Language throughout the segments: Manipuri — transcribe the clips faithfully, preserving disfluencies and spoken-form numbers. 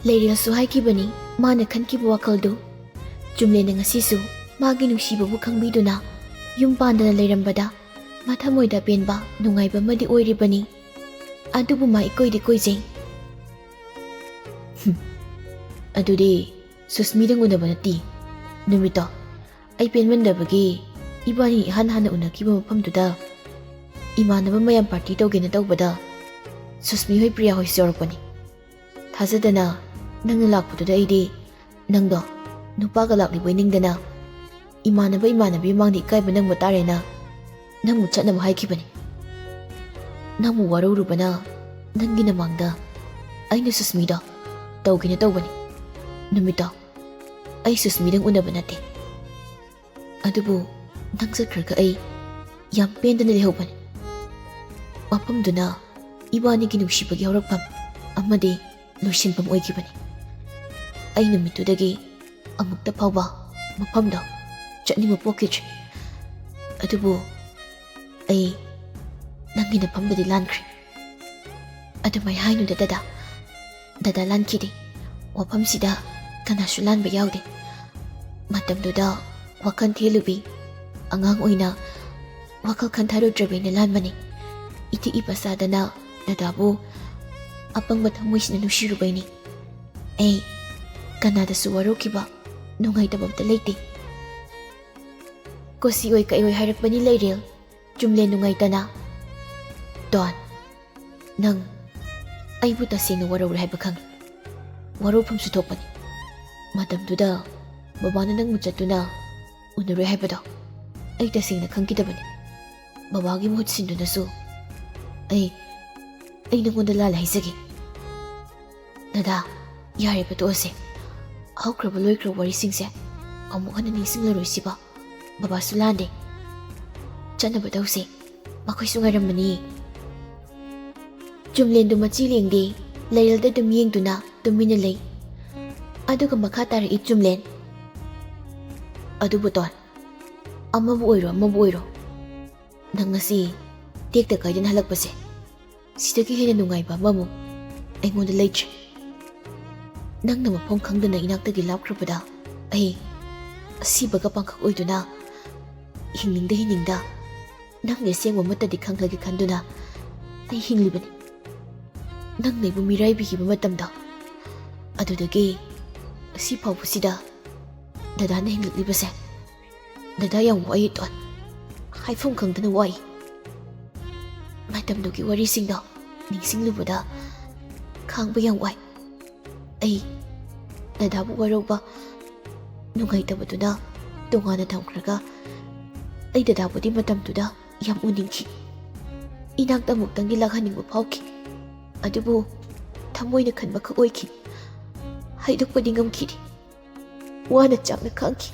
ꯂꯩꯔꯦꯜꯁꯨ ꯍꯥꯏꯈꯤꯕꯅꯤ ꯃꯥꯅ ꯈꯟꯈꯤꯕ ꯋꯥꯈꯜꯗꯨ꯫ ꯆꯨꯝꯂꯦꯟꯅ ꯉꯁꯤꯁꯨ ꯃꯥꯒꯤ ꯅꯨꯡꯁꯤꯕꯕꯨ ꯈꯪꯕꯤꯗꯨꯅ ꯌꯨꯝ ꯄꯥꯟꯗꯅ ꯂꯩꯔꯝꯕꯗ ꯃꯊꯃꯣꯏꯗ ꯄꯦꯟꯕ ꯅꯨꯡꯉꯥꯏꯕ ꯑꯃꯗꯤ ꯑꯣꯏꯔꯤꯕꯅꯤ꯫ ꯑꯗꯨꯕꯨ ꯃꯥ ꯏꯀꯣꯏꯗꯤ ꯀꯣꯏꯖꯩ꯫ ꯍꯨꯝ, ꯑꯗꯨꯗꯤ ꯁꯨꯁꯃꯤꯗꯪ ꯎꯅꯕ ꯅꯠꯇꯦ꯫ ꯅꯨꯃꯤꯠꯇꯣ ꯑꯩ ꯄꯦꯟꯃꯟꯗꯕꯒꯤ ꯏꯕꯥꯅꯤ ꯏꯍꯥꯟ ꯍꯥꯟꯅ ꯎꯅꯈꯤꯕ ꯃꯐꯝꯗꯨꯗ ꯏꯃꯥꯟꯅꯕ ꯃꯌꯥꯝ ꯄꯥꯔꯇꯤ ꯇꯧꯒꯦꯅ ꯇꯧꯕꯗ ꯁꯨꯁꯃꯤ ꯍꯣꯏ, ꯄ꯭ꯔꯤꯌꯥ ꯍꯣꯏꯁꯨ ꯌꯥꯎꯔꯛꯄꯅꯤ꯫ ꯊꯥꯖꯗꯅ ꯅꯪꯅ ꯂꯥꯛꯄꯗꯨꯗ ꯑꯩꯗꯤ ꯅꯪꯗꯣ ꯅꯨꯄꯥꯒ ꯂꯥꯛꯂꯤꯕꯣꯏ ꯅꯤꯡꯗꯅ ꯏꯃꯥꯟꯅꯕ ꯏꯃꯥꯟꯅꯕꯤ ꯃꯃꯥꯡꯗ ꯏꯀꯥꯏꯕ ꯅꯪꯕ ꯇꯥꯔꯦꯅ ꯅꯪꯕꯨ ꯆꯠꯅꯕ ꯍꯥꯏꯈꯤꯕꯅꯤ꯫ ꯅꯪꯕꯨ ꯋꯥꯔꯧꯔꯨꯕꯅ ꯅꯪꯒꯤ ꯅꯃꯥꯡꯗ ꯑꯩꯅ ꯁꯨꯁꯃꯤꯗꯣ ꯇꯧꯒꯦꯅ ꯇꯧꯕꯅꯤ꯫ ꯅꯨꯃꯤꯠꯇꯣ ꯑꯩ ꯁꯨꯁꯃꯤꯗꯪ ꯎꯅꯕ ꯅꯠꯇꯦ꯫ ꯑꯗꯨꯕꯨ ꯅꯪ ꯆꯠꯈ꯭ꯔꯒ ꯑꯩ ꯌꯥꯝ ꯄꯦꯟꯗꯅ ꯂꯩꯍꯧꯕꯅꯤ꯫ ꯃꯐꯝꯗꯨꯅ ꯏꯕꯥꯅꯤꯒꯤ ꯅꯨꯡꯁꯤꯕꯒꯤ ꯍꯧꯔꯛꯐꯝ ꯑꯃꯗꯤ ꯂꯣꯏꯁꯤꯟꯐꯝ ꯑꯣꯏꯈꯤꯕꯅꯤ꯫ ꯑꯩ ꯅꯨꯃꯤꯠꯇꯨꯗꯒꯤ ꯑꯃꯨꯛꯇ ꯐꯥꯎꯕ ꯃꯐꯝꯗꯣ ꯆꯠꯅꯤꯡꯕ ꯄꯣꯛꯈꯤꯗ꯭ꯔꯤ꯫ ꯑꯗꯨꯕꯨ ꯑꯩ ꯅꯪꯒꯤ ꯅꯐꯝꯗꯗꯤ ꯂꯥꯟꯈ꯭ꯔꯦ꯫ ꯑꯗꯨꯃꯥꯏ ꯍꯥꯏꯅꯨꯗ ꯗꯗꯥ꯫ ꯗꯗꯥ ꯂꯥꯟꯈꯤꯗꯦ꯫ ꯋꯥꯐꯝꯁꯤꯗ ꯀꯅꯥꯁꯨ ꯂꯥꯟꯕ ꯌꯥꯎꯗꯦ꯫ ꯃꯇꯝꯗꯨꯗ ꯋꯥꯈꯜ ꯊꯦꯜꯂꯨꯕꯤ, ꯑꯉꯥꯡ ꯑꯣꯏꯅ ꯋꯥꯈꯜ ꯈꯟꯊꯔꯨꯗ꯭ꯔꯕꯤꯅ ꯂꯥꯟꯕꯅꯤ꯫ ꯏꯇꯤ ꯏꯄꯥ ꯁꯥꯗꯅ ꯗꯗꯥꯕꯨ ꯑꯄꯪꯕ ꯊꯃꯣꯏꯁꯤꯅ ꯅꯨꯡꯁꯤꯔꯨꯕꯩꯅꯤ꯫ ꯑꯩ ꯀꯅꯥꯗꯁꯨ ꯋꯥꯔꯧꯈꯤꯕ, ꯅꯨꯡꯉꯥꯏꯇꯕ ꯑꯝꯇ ꯂꯩꯇꯦ꯫ ꯀꯣꯁꯤ ꯑꯣꯏ ꯀꯩ ꯑꯣꯏ ꯍꯥꯏꯔꯛꯄꯅꯤ ꯂꯩꯔꯦꯜ꯫ ꯆꯨꯝꯂꯦ ꯅꯨꯡꯉꯥꯏꯇꯅ꯫ ꯗꯣꯟ, ꯅꯪ ꯑꯩꯕꯨ ꯇꯁꯦꯡꯅ ꯋꯥꯔꯧꯔꯦ ꯍꯥꯏꯕ ꯈꯪꯏ꯫ ꯋꯥꯔꯧꯐꯝꯁꯨ ꯊꯣꯛꯄꯅꯤ꯫ ꯃꯇꯝꯗꯨꯗ ꯕꯕꯥꯅ ꯅꯪꯕꯨ ꯆꯠꯇꯨꯅ ꯎꯅꯔꯣꯏ ꯍꯥꯏꯕꯗꯣ ꯑꯩ ꯇꯁꯦꯡꯅ ꯈꯪꯈꯤꯗꯕꯅꯤ꯫ ꯕꯕꯥꯒꯤ ꯃꯍꯨꯠ ꯁꯤꯟꯗꯨꯅꯁꯨ ꯑꯩ, ꯑꯩ ꯅꯉꯣꯟꯗ ꯂꯥꯜꯂꯦ ꯍꯥꯏꯖꯒꯦ꯫ ꯗꯗꯥ, ꯌꯥꯔꯦꯕ, ꯇꯣꯛꯑꯁꯦ꯫ ꯍꯧꯈ꯭ꯔꯕ ꯂꯣꯏꯈ꯭ꯔꯕ ꯋꯥꯔꯤꯁꯤꯡꯁꯦ ꯑꯃꯨꯛ ꯍꯟꯅ ꯅꯤꯡꯁꯤꯡꯂꯔꯣꯏꯁꯤꯕ꯫ ꯕꯕꯥꯁꯨ ꯂꯥꯟꯗꯦ꯫ ꯆꯠꯅꯕ ꯇꯧꯁꯦ꯫ ꯃꯈꯣꯏꯁꯨ ꯉꯥꯏꯔꯝꯕꯅꯤ꯫ ꯆꯨꯝꯂꯦꯟꯗꯨ ꯃꯆꯤ ꯂꯦꯡꯗꯦ, ꯂꯩꯔꯦꯜꯗ ꯑꯗꯨꯝ ꯌꯦꯡꯗꯨꯅ ꯇꯨꯃꯤꯟꯅ ꯂꯩ꯫ ꯑꯗꯨꯒ ꯃꯈꯥ ꯇꯥꯔꯛꯏ ꯆꯨꯝꯂꯦꯟ꯫ ꯑꯗꯨꯕꯨ ꯇꯣꯟ, ꯑꯃꯕꯨ ꯑꯣꯏꯔꯣ ꯑꯃꯕꯨ ꯑꯣꯏꯔꯣ, ꯅꯪ ꯉꯁꯤ ꯇꯦꯛꯇ ꯀꯥꯏꯗꯅ ꯍꯜꯂꯛꯄꯁꯦ, ꯁꯤꯗꯒꯤ ꯍꯦꯟꯅ ꯅꯨꯡꯉꯥꯏꯕ ꯑꯃꯃꯨꯛ ꯑꯩꯉꯣꯟꯗ ꯂꯩꯇ꯭ꯔꯦ꯫ ꯅꯪꯅ ꯃꯐꯝ ꯈꯪꯗꯅ ꯏꯅꯥꯛꯇꯒꯤ ꯂꯥꯞꯈ꯭ꯔꯕꯗ ꯑꯩ ꯑꯁꯤꯕꯒ ꯄꯥꯡꯈꯛ ꯑꯣꯏꯗꯨꯅ ꯍꯤꯡꯅꯤꯡꯗ ꯍꯤꯡꯅꯤꯡꯗ ꯅꯪꯒꯤ ꯑꯁꯦꯡꯕ ꯃꯠꯇꯗꯤ ꯈꯪꯂꯒꯦ ꯈꯟꯗꯨꯅ ꯑꯩ ꯍꯤꯡꯂꯤꯕꯅꯤ꯫ ꯅꯪꯅ ꯑꯩꯕꯨ ꯃꯤꯔꯥꯏꯕꯤꯈꯤꯕ ꯃꯇꯝꯗꯣ, ꯑꯗꯨꯗꯒꯤ ꯉꯁꯤ ꯐꯥꯎꯕꯁꯤꯗ ꯗꯗꯥꯅ ꯍꯤꯡꯂꯛꯂꯤꯕꯁꯦ ꯗꯗꯥ ꯌꯥꯝ ꯋꯥꯏ ꯏꯇꯣꯟ꯫ ꯍꯥꯏꯐꯝ ꯈꯪꯗꯅ ꯋꯥꯏ꯫ ꯃꯇꯝꯗꯨꯒꯤ ꯋꯥꯔꯤꯁꯤꯡꯗꯣ ꯅꯤꯡꯁꯤꯡꯂꯨꯕꯗ ꯈꯥꯡꯕ ꯌꯥꯝ ꯋꯥꯏ꯫ ꯑꯩ ꯗꯗꯥꯕꯨ ꯋꯥꯔꯧꯕ, ꯅꯨꯡꯉꯥꯏꯇꯕꯗꯨꯅ ꯇꯣꯉꯥꯟꯅ ꯊꯝꯈ꯭ꯔꯒ ꯑꯩ ꯗꯗꯥꯕꯨꯗꯤ ꯃꯇꯝꯗꯨꯗ ꯌꯥꯝ ꯎꯅꯤꯡꯈꯤ꯫ ꯏꯅꯥꯛꯇ ꯑꯃꯨꯛꯇꯪꯗꯤ ꯂꯥꯛꯍꯟꯅꯤꯡꯕ ꯐꯥꯎꯈꯤ꯫ ꯑꯗꯨꯕꯨ ꯊꯃꯣꯏꯅ ꯈꯟꯕꯈꯛ ꯑꯣꯏꯈꯤ꯫ ꯍꯥꯏꯗꯣꯛꯄꯗꯤ ꯉꯝꯈꯤꯗꯦ꯫ ꯋꯥꯅ ꯆꯥꯛꯅ ꯈꯥꯡꯈꯤ꯫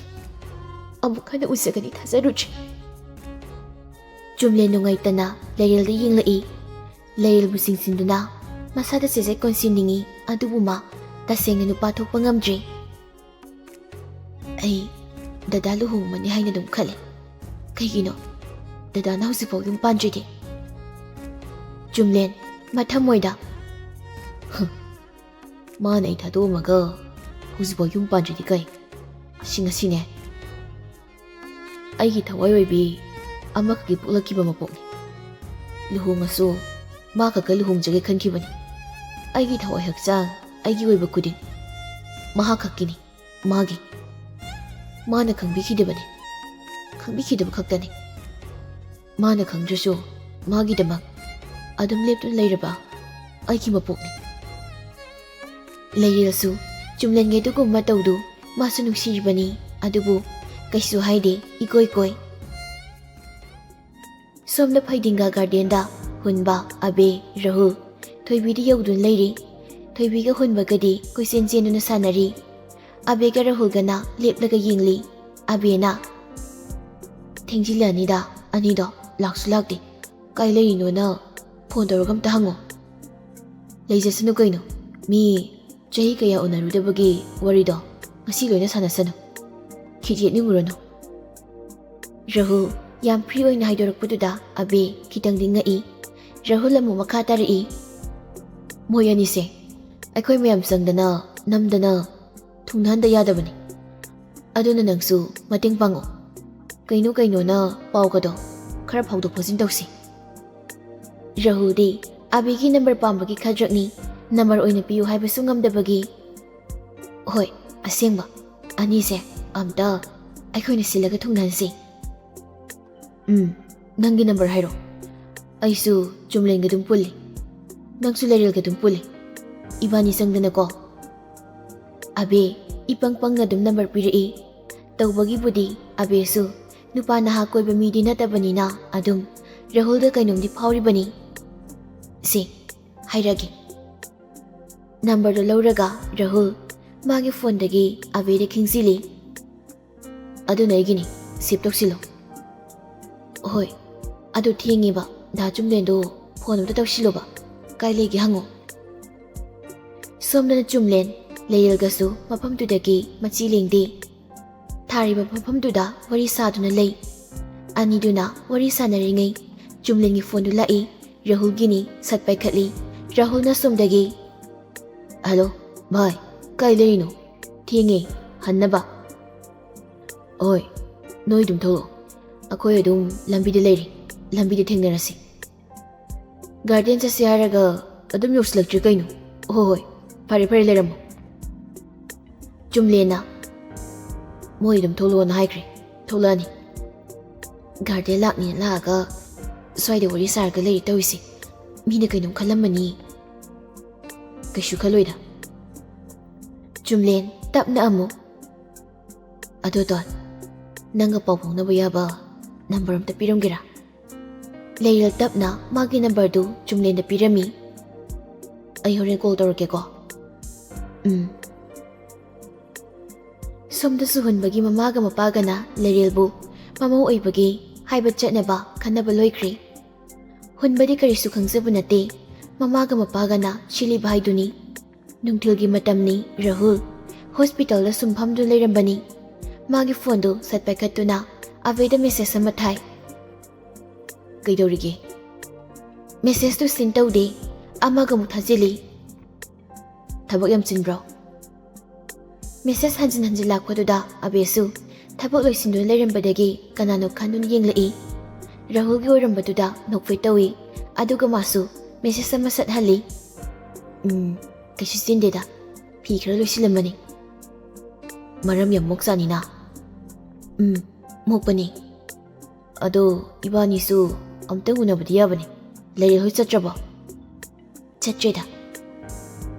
ꯑꯃꯨꯛ ꯍꯟꯅ ꯎꯖꯒꯅꯤ ꯊꯥꯖꯔꯨꯗ꯭ꯔꯦ꯫ ꯆꯨꯝꯂꯦꯟ ꯅꯨꯡꯉꯥꯏꯇꯅ ꯂꯩꯔꯦꯜꯗ ꯌꯦꯡꯂꯛꯏ꯫ ꯂꯩꯔꯦꯜꯕꯨ ꯆꯤꯡꯁꯤꯟꯗꯨꯅ ꯃꯁꯥꯗ ꯆꯦꯖꯦꯠ ꯀꯣꯟꯁꯤꯟꯅꯤꯡꯏ, ꯑꯗꯨꯕꯨ ꯃꯥ ꯇꯁꯦꯡꯅ ꯅꯨꯄꯥ ꯊꯣꯛꯄ ꯉꯝꯗ꯭ꯔꯦ꯫ ꯑꯩ ꯗꯗꯥ ꯂꯨꯍꯣꯡꯕꯅꯤ ꯍꯥꯏꯅ ꯑꯗꯨꯝ ꯈꯜꯂꯦ꯫ ꯀꯩꯒꯤꯅꯣ ꯗꯗꯥꯅ ꯍꯧꯖꯤꯛꯐꯥꯎ ꯌꯨꯝ ꯄꯥꯟꯗ꯭ꯔꯤꯗꯤ? ꯆꯨꯝꯂꯦꯟ, ꯃꯊꯃꯣꯏꯗ꯫ ꯍꯝ, ꯃꯥꯅ ꯑꯩ ꯊꯥꯗꯣꯛꯑꯝꯃꯒ ꯍꯧꯖꯤꯛꯐꯥꯎ ꯌꯨꯝ ꯄꯥꯟꯗ꯭ꯔꯤꯗꯤ ꯀꯩ? ꯑꯁꯤ ꯉꯁꯤꯅꯦ꯫ ꯑꯩꯒꯤ ꯊꯋꯥꯏ ꯑꯣꯏꯕꯤ ꯑꯃꯈꯛꯀꯤ ꯄꯣꯛꯂꯛꯈꯤꯕ ꯃꯄꯣꯛꯅꯤ꯫ ꯂꯨꯍꯣꯡꯉꯁꯨ ꯃꯥ ꯈꯛꯀ ꯂꯨꯍꯣꯡꯖꯒꯦ ꯈꯟꯈꯤꯕꯅꯤ꯫ ꯑꯩꯒꯤ ꯊꯋꯥꯏ ꯍꯛꯆꯥꯡ, ꯑꯩꯒꯤ ꯑꯣꯏꯕ ꯈꯨꯗꯤꯡ ꯃꯍꯥꯛ ꯈꯛꯀꯤꯅꯤ, ꯃꯥꯒꯤ꯫ ꯃꯥꯅ ꯈꯪꯕꯤꯈꯤꯗꯕꯅꯤ, ꯈꯪꯕꯤꯈꯤꯗꯕ ꯈꯛꯇꯅꯤ꯫ ꯃꯥꯅ ꯈꯪꯗ꯭ꯔꯁꯨ ꯃꯥꯒꯤꯗꯃꯛ ꯑꯗꯨꯝ ꯂꯦꯞꯇꯨꯅ ꯂꯩꯔꯕ ꯑꯩꯒꯤ ꯃꯄꯣꯛꯅꯤ꯫ ꯂꯩꯔꯁꯨ ꯆꯨꯝꯂꯦꯟꯒꯤ ꯑꯗꯨꯒꯨꯝꯕ ꯃꯇꯧꯗꯨ ꯃꯥꯁꯨ ꯅꯨꯡꯁꯤꯔꯤꯕꯅꯤ, ꯑꯗꯨꯕꯨ ꯀꯩꯁꯨ ꯍꯥꯏꯗꯦ, ꯏꯀꯣꯏ ꯀꯣꯏ꯫ ꯁꯣꯝꯗ ꯐꯩꯗꯤꯡꯒꯥ ꯒꯥꯔꯗꯦꯟꯗ ꯍꯨꯟꯕ ꯑꯕꯦ, ꯔꯥꯍꯨꯜ, ꯊꯣꯏꯕꯤꯗꯤ ꯌꯧꯗꯨꯅ ꯂꯩꯔꯤ꯫ ꯊꯣꯏꯕꯤꯒ ꯍꯨꯟꯕꯒꯗꯤ ꯀꯣꯏꯆꯦꯟ ꯆꯦꯟꯗꯨꯅ ꯁꯥꯟꯅꯔꯤ꯫ ꯑꯕꯦꯒ ꯔꯥꯍꯨꯜꯒꯅ ꯂꯦꯞꯂꯒ ꯌꯦꯡꯂꯤ꯫ ꯑꯕꯦꯅ, "ꯊꯦꯡꯖꯤꯜꯂꯅꯤꯗ ꯑꯅꯤꯗꯣ, ꯂꯥꯛꯁꯨ ꯂꯥꯛꯇꯦ꯫ ꯀꯥꯏ ꯂꯩꯔꯤꯅꯣꯅ ꯐꯣꯟ ꯇꯧꯔꯒ ꯑꯝꯇ ꯍꯪꯉꯣ꯫" "ꯂꯩꯖꯁꯅꯨ ꯀꯩꯅꯣ, ꯃꯤ ꯆꯍꯤ ꯀꯌꯥ ꯎꯅꯔꯨꯗꯕꯒꯤ ꯋꯥꯔꯤꯗꯣ ꯉꯁꯤ ꯂꯣꯏꯅ ꯁꯥꯟꯅꯁꯅꯨ꯫ ꯈꯤꯠ ꯌꯦꯠꯅꯤꯡꯉꯨꯔꯅꯨ꯫" ꯔꯥꯍꯨꯜ ꯌꯥꯝ ꯐ꯭ꯔꯤ ꯑꯣꯏꯅ ꯍꯥꯏꯗꯣꯔꯛꯄꯗꯨꯗ ꯑꯕꯦ ꯈꯤꯇꯪꯗꯤ ꯉꯛꯏ꯫ ꯔꯥꯍꯨꯜ ꯑꯃꯨꯛ ꯃꯈꯥ ꯇꯥꯔꯛꯏ, "ꯃꯣꯏ ꯑꯅꯤꯁꯦ ꯑꯩꯈꯣꯏ ꯃꯌꯥꯝ ꯆꯪꯗꯅ ꯅꯝꯗꯅ ꯊꯨꯡꯅꯍꯟꯗ ꯌꯥꯗꯕꯅꯤ꯫ ꯑꯗꯨꯅ ꯅꯪꯁꯨ ꯃꯇꯦꯡ ꯄꯥꯡꯉꯣ꯫ ꯀꯩꯅꯣ ꯀꯩꯅꯣꯅ ꯄꯥꯎꯒꯗꯣ ꯈꯔ ꯐꯥꯎꯗꯣꯛ ꯐꯥꯎꯖꯤꯟ ꯇꯧꯁꯤ꯫ ꯔꯥꯍꯨꯜꯗꯤ ꯑꯕꯤꯒꯤ ꯅꯝꯕꯔ ꯄꯥꯝꯕꯒꯤ ꯈꯗ꯭ꯔꯛꯅꯤ, ꯅꯝꯕꯔ ꯑꯣꯏꯅ ꯄꯤꯌꯨ ꯍꯥꯏꯕꯁꯨ ꯉꯝꯗꯕꯒꯤ꯫ ꯍꯣꯏ, ꯑꯁꯦꯡꯕ, ꯑꯅꯤꯁꯦ ꯑꯝꯇ ꯑꯩꯈꯣꯏꯅ ꯁꯤꯜꯂꯒ ꯊꯨꯡꯅꯍꯟꯁꯤ꯫ ꯎꯝ, ꯅꯪꯒꯤ ꯅꯝꯕꯔ ꯍꯥꯏꯔꯣ꯫ ꯑꯩꯁꯨ ꯆꯨꯝꯂꯦꯟꯒ ꯑꯗꯨꯝ ꯄꯨꯜꯂꯤ, ꯅꯪꯁꯨ ꯂꯩꯔꯦꯜꯒ ꯑꯗꯨꯝ ꯄꯨꯜꯂꯤ꯫ ꯏꯕꯥꯅꯤ ꯆꯪꯗꯅꯀꯣ꯫ ꯑꯕꯦ ꯏꯄꯪ ꯄꯪꯅ ꯑꯗꯨꯝ ꯅꯝꯕꯔ ꯄꯤꯔꯛꯏ꯫ ꯇꯧꯕꯒꯤꯕꯨꯗꯤ ꯑꯕꯦꯁꯨ ꯅꯨꯄꯥ ꯅꯍꯥ ꯀꯣꯏꯕ ꯃꯤꯗꯤ ꯅꯠꯇꯕꯅꯤꯅ ꯑꯗꯨꯝ ꯔꯥꯍꯨꯜꯗ ꯀꯩꯅꯣꯝꯗꯤ ꯐꯥꯎꯔꯤꯕꯅꯤ꯫ ꯁꯦ, ꯍꯥꯏꯔꯒꯦ꯫ ꯅꯝꯕꯔꯗꯣ ꯂꯧꯔꯒ ꯔꯥꯍꯨꯜ ꯃꯥꯒꯤ ꯐꯣꯟꯗꯒꯤ ꯑꯕꯦꯗ ꯈꯤꯡꯖꯤꯜꯂꯤ꯫ ꯑꯗꯨꯅ ꯑꯩꯒꯤꯅꯤ, ꯁꯦꯞ ꯇꯧꯁꯤꯜꯂꯣ꯫ ꯍꯣꯏ, ꯑꯗꯨ ꯊꯦꯡꯉꯦꯕ, ꯗꯥ ꯆꯨꯝꯂꯦꯟꯗꯣ ꯐꯣꯟ ꯑꯝꯇ ꯇꯧꯁꯤꯜꯂꯣꯕ, ꯀꯥꯏ ꯂꯩꯒꯦ ꯍꯪꯉꯣ꯫ ꯁꯣꯝꯗꯅ ꯆꯨꯝꯂꯦꯟ ꯂꯩꯔꯦꯜꯒꯁꯨ ꯃꯐꯝꯗꯨꯗꯒꯤ ꯃꯆꯤ ꯂꯦꯡꯗꯦ꯫ ꯊꯥꯔꯤꯕ ꯃꯐꯝꯗꯨꯗ ꯋꯥꯔꯤ ꯁꯥꯗꯨꯅ ꯂꯩ꯫ ꯑꯅꯤꯗꯨꯅ ꯋꯥꯔꯤ ꯁꯥꯟꯅꯔꯤꯉꯩ ꯆꯨꯝꯂꯦꯟꯒꯤ ꯐꯣꯟꯗꯨ ꯂꯥꯛꯏ꯫ ꯔꯥꯍꯨꯜꯒꯤꯅꯤ꯫ ꯁꯠ ꯄꯥꯏꯈꯠꯂꯤ꯫ ꯔꯥꯍꯨꯜꯅ ꯁꯣꯝꯗꯒꯤ, "ꯍꯜꯂꯣ ꯚꯥꯏ, ꯀꯥꯏ ꯂꯩꯔꯤꯅꯣ? ꯊꯦꯡꯉꯦ ꯍꯟꯅꯕ꯫" "ꯍꯣꯏ, ꯅꯣꯏ ꯑꯗꯨꯝ ꯊꯣꯛꯂꯛꯑꯣ, ꯑꯩꯈꯣꯏ ꯑꯗꯨꯝ ꯂꯝꯕꯤꯗ ꯂꯩꯔꯤ, ꯂꯝꯕꯤꯗ ꯊꯦꯡꯅꯔꯁꯤ꯫" "ꯒꯥꯔꯗꯦꯟ ꯆꯠꯁꯦ ꯍꯥꯏꯔꯒ ꯑꯗꯨꯝ ꯌꯧꯁꯤꯜꯂꯛꯇ꯭ꯔꯤ ꯀꯩꯅꯣ?" "ꯍꯣꯏ ꯍꯣꯏ, ꯐꯔꯦ ꯐꯔꯦ, ꯂꯩꯔꯝꯃꯣ꯫" ꯆꯨꯝꯂꯦꯟꯅ, "ꯃꯣꯏ ꯑꯗꯨꯝ ꯊꯣꯛꯂꯛꯑꯣꯅ ꯍꯥꯏꯈ꯭ꯔꯦ, ꯊꯣꯛꯂꯛꯑꯅꯤ꯫" ꯒꯥꯔꯗꯦꯟ ꯂꯥꯛꯅꯤꯅ ꯂꯥꯛꯑꯒ ꯁ꯭ꯋꯥꯏꯗ ꯋꯥꯔꯤ ꯁꯥꯔꯒ ꯂꯩꯔꯤ ꯇꯧꯔꯤꯁꯦ, ꯃꯤꯅ ꯀꯩꯅꯣꯝ ꯈꯜꯂꯝꯃꯅꯤ꯫ "ꯀꯩꯁꯨ ꯈꯜꯂꯣꯏꯗ꯫" ꯆꯨꯝꯂꯦꯟ ꯇꯞꯅ ꯑꯃꯨꯛ, "ꯑꯗꯣ ꯗꯣꯟ, ꯅꯪꯒ ꯄꯥꯎ ꯐꯥꯎꯅꯕ ꯌꯥꯕ ꯅꯝꯕꯔ ꯑꯝꯇ ꯄꯤꯔꯝꯒꯦꯔꯥ?" ꯂꯩꯔꯦꯜ ꯇꯞꯅ ꯃꯥꯒꯤ ꯅꯝꯕꯔꯗꯨ ꯆꯨꯝꯂꯦꯟꯗ ꯄꯤꯔꯝꯃꯤ꯫ "ꯑꯩ ꯍꯣꯔꯦꯟ ꯀꯣꯜ ꯇꯧꯔꯛꯀꯦꯀꯣ꯫" "ꯎꯝ꯫" ꯁꯣꯝꯗꯁꯨ ꯍꯨꯟꯕꯒꯤ ꯃꯃꯥꯒ ꯃꯄꯥꯒꯅ ꯂꯩꯔꯦꯜꯕꯨ ꯃꯃꯧ ꯑꯣꯏꯕꯒꯤ ꯍꯥꯏꯕ ꯆꯠꯅꯕ ꯈꯟꯅꯕ ꯂꯣꯏꯈ꯭ꯔꯦ꯫ ꯍꯨꯟꯕꯗꯤ ꯀꯔꯤꯁꯨ ꯈꯪꯖꯕ ꯅꯠꯇꯦ꯫ ꯃꯃꯥꯒ ꯃꯄꯥꯒꯅ ꯁꯤꯜꯂꯤꯕ ꯍꯥꯏꯗꯨꯅꯤ꯫ ꯅꯨꯡꯊꯤꯜꯒꯤ ꯃꯇꯝꯅꯤ꯫ ꯔꯥꯍꯨꯜ ꯍꯣꯁꯄꯤꯇꯥꯜꯗ ꯁꯨꯝ ꯐꯝꯗꯨꯅ ꯂꯩꯔꯝꯕꯅꯤ꯫ ꯃꯥꯒꯤ ꯐꯣꯟꯗꯨ ꯁꯠ ꯄꯥꯏꯈꯠꯇꯨꯅ ꯑꯕꯦꯗ ꯃꯦꯁꯦꯖ ꯑꯃ ꯊꯥꯏ꯫ "ꯀꯩꯗꯧꯔꯤꯒꯦ?" ꯃꯦꯁꯦꯖꯇꯨ ꯁꯤꯟ ꯇꯧꯗꯦ꯫ ꯑꯃꯒ ꯑꯃꯨꯛ ꯊꯥꯖꯤꯜꯂꯤ꯫ "ꯊꯕꯛ ꯌꯥꯝ ꯆꯤꯟꯕ꯭ꯔꯣ?" ꯃꯦꯁꯦꯖ ꯍꯟꯖꯤꯟ ꯍꯟꯖꯤꯟ ꯂꯥꯛꯄꯗꯨꯗ ꯑꯕꯦꯁꯨ ꯊꯕꯛ ꯂꯣꯏꯁꯤꯟꯗꯨꯅ ꯂꯩꯔꯝꯕꯗꯒꯤ ꯀꯅꯥꯅꯣ ꯈꯟꯗꯨꯅ ꯌꯦꯡꯂꯛꯏ꯫ ꯔꯥꯍꯨꯜꯒꯤ ꯑꯣꯏꯔꯝꯕꯗꯨꯗ ꯅꯣꯛꯐꯦꯠ ꯇꯧꯏ꯫ ꯑꯗꯨꯒ ꯃꯥꯁꯨ ꯃꯦꯁꯦꯖ ꯑꯃ ꯁꯠ ꯍꯜꯂꯤ꯫ "ꯎꯝ, ꯀꯩꯁꯨ ꯆꯤꯟꯗꯦꯗ, ꯐꯤ ꯈꯔ ꯂꯣꯏꯁꯤꯜꯂꯝꯕꯅꯤ꯫ ꯃꯔꯝ ꯌꯥꯝ ꯃꯣꯛꯆꯥꯅꯤꯅ꯫" "ꯎꯝ, ꯃꯣꯛꯄꯅꯤ꯫ ꯑꯗꯣ ꯏꯕꯥꯅꯤꯁꯨ ꯑꯝꯇꯪ ꯎꯅꯕꯗꯤ ꯌꯥꯕꯅꯤ꯫ ꯂꯩꯔꯦꯜ ꯍꯣꯏ ꯆꯠꯇ꯭ꯔꯕꯣ?" "ꯆꯠꯇ꯭ꯔꯦꯗ꯫"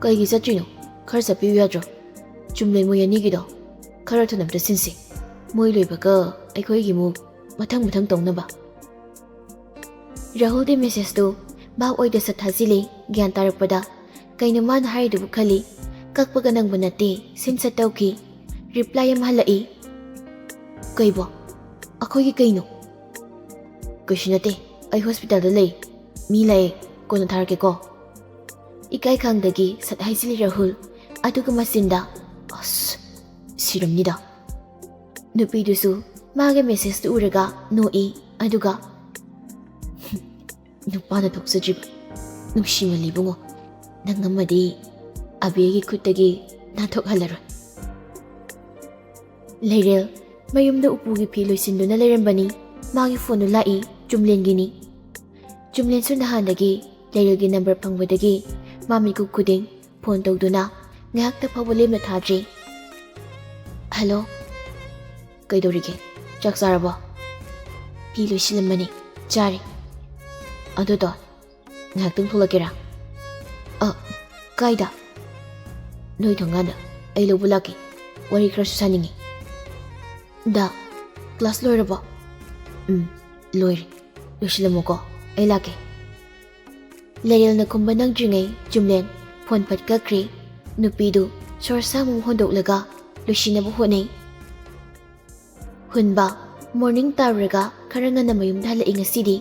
"ꯀꯩꯒꯤ ꯆꯠꯇ꯭ꯔꯤꯅꯣ? ꯈꯔ ꯆꯠꯄꯤꯌꯨ ꯌꯥꯗ꯭ꯔꯣ? ꯆꯨꯝꯂꯩ ꯃꯣꯏ ꯑꯅꯤꯒꯤꯗꯣ ꯈꯔ ꯊꯨꯅ ꯑꯝꯇ ꯁꯤꯟꯁꯤ꯫ ꯃꯣꯏ ꯂꯣꯏꯕꯒ ꯑꯩꯈꯣꯏꯒꯤ ꯑꯃꯨꯛ ꯃꯊꯪ ꯃꯊꯪ ꯇꯧꯅꯕ꯫" ꯔꯥꯍꯨꯜꯗꯤ ꯃꯦꯁꯦꯖꯇꯨ ꯚꯥꯞ ꯑꯣꯏꯗ ꯁꯠ ꯊꯥꯖꯤꯜꯂꯤ꯫ ꯒ꯭ꯌꯥꯟ ꯇꯥꯔꯛꯄꯗ ꯀꯩꯅꯣ ꯃꯥꯅ ꯍꯥꯏꯔꯤꯗꯨꯕꯨ ꯈꯜꯂꯤ꯫ ꯀꯛꯄꯒ ꯅꯪꯕ ꯅꯠꯇꯦ, ꯁꯤꯟ ꯁꯠ ꯇꯧꯈꯤ꯫ ꯔꯤꯄ꯭ꯂꯥꯏ ꯑꯃ ꯍꯜꯂꯛꯏ꯫ "ꯀꯩꯕꯣ? ꯑꯩꯈꯣꯏꯒꯤ ꯀꯩꯅꯣ?" "ꯀꯩꯁꯨ ꯅꯠꯇꯦ, ꯑꯩ ꯍꯣꯁꯄꯤꯇꯥꯜꯗ ꯂꯩ꯫ ꯃꯤ ꯂꯥꯛꯑꯦ, ꯀꯣꯟꯅ ꯊꯥꯔꯛꯀꯦꯀꯣ꯫" ꯏꯀꯥꯏ ꯈꯪꯗꯒꯤ ꯁꯠ ꯍꯥꯏꯖꯤꯜꯂꯤ ꯔꯥꯍꯨꯜ꯫ ꯑꯗꯨꯒ ꯃꯆꯤꯟꯗ, "ꯑꯁ, ꯁꯤꯔꯝꯅꯤꯗ꯫" ꯅꯨꯄꯤꯗꯨꯁꯨ ꯃꯥꯒꯤ ꯃꯦꯁꯦꯖꯇꯨ ꯎꯔꯒ ꯅꯣꯛꯏ꯫ ꯑꯗꯨꯒ, "ꯅꯨꯄꯥꯅ ꯊꯣꯛꯆꯗ꯭ꯔꯤꯕ ꯅꯨꯡꯁꯤꯃꯜꯂꯤ ꯏꯕꯨꯡꯉꯣ꯫ ꯅꯪ ꯑꯃꯗꯤ ꯑꯕꯦꯒꯤ ꯈꯨꯠꯇꯒꯤ ꯅꯥꯟꯊꯣꯛꯍꯜꯂꯔꯣꯏ꯫" ꯂꯩꯔꯦꯜ ꯃꯌꯨꯝꯗ ꯎꯄꯨꯒꯤ ꯐꯤ ꯂꯣꯏꯁꯤꯟꯗꯨꯅ ꯂꯩꯔꯝꯕꯅꯤ꯫ ꯃꯥꯒꯤ ꯐꯣꯟꯗꯨ ꯂꯥꯛꯏ꯫ ꯆꯨꯝꯂꯦꯟꯒꯤꯅꯤ꯫ ꯆꯨꯝꯂꯦꯟꯁꯨ ꯅꯍꯥꯟꯗꯒꯤ ꯂꯩꯔꯦꯜꯒꯤ ꯅꯝꯕꯔ ꯐꯪꯕꯗꯒꯤ ꯃꯥ ꯃꯤꯀꯨꯞ ꯈꯨꯗꯤꯡ ꯐꯣꯟ ꯇꯧꯗꯨꯅ ꯉꯥꯏꯍꯥꯛꯇ ꯐꯥꯎꯕ ꯂꯦꯝꯅ ꯊꯥꯗ꯭ꯔꯤ꯫ "ꯍꯜꯂꯣ꯫ ꯀꯩꯗꯧꯔꯤꯒꯦ? ꯆꯥꯛ ꯆꯥꯔꯕꯣ?" "ꯐꯤ ꯂꯣꯏꯁꯤꯜꯂꯝꯕꯅꯤ꯫ ꯆꯥꯔꯤ꯫ ꯑꯗꯨꯗꯣ, ꯉꯥꯏꯍꯥꯛꯇꯪ ꯊꯣꯛꯂꯛꯀꯦꯔꯥ?" "ꯑ, ꯀꯥꯏꯗ?" "ꯅꯣꯏ ꯊꯣꯡꯒꯥꯟꯗ꯫ ꯑꯩ ꯂꯧꯕ ꯂꯥꯛꯀꯦ꯫ ꯋꯥꯔꯤ ꯈꯔꯁꯨ ꯁꯥꯅꯤꯡꯉꯤ꯫" "ꯗꯥ, ꯀ꯭ꯂꯥꯁ ꯂꯣꯏꯔꯕꯣ?" "ꯎꯝ, ꯂꯣꯏꯔꯦ꯫ ꯂꯣꯏꯁꯤꯜꯂꯝꯃꯣꯀꯣ, ꯑꯩ ꯂꯥꯛꯀꯦ꯫" ꯂꯩꯔꯦꯜꯅ ꯈꯨꯝꯕ ꯅꯪꯗ꯭ꯔꯤꯉꯩ ꯆꯨꯝꯂꯦꯟ ꯐꯣꯟ ꯐꯠ ꯀꯛꯈ꯭ꯔꯦ꯫ ꯅꯨꯄꯤꯗꯨ ꯁꯣꯔ ꯁꯥꯡꯕ ꯑꯃ ꯍꯣꯟꯗꯣꯛꯂꯒ ꯂꯣꯏꯁꯤꯟꯅꯕ ꯍꯣꯠꯅꯩ꯫ ꯍꯨꯟꯕ ꯃꯣꯔꯅꯤꯡ ꯇꯥꯔꯨꯔꯒ ꯈꯔ ꯉꯟꯅ ꯃꯌꯨꯝꯗ ꯍꯜꯂꯛꯏ ꯉꯁꯤꯗꯤ꯫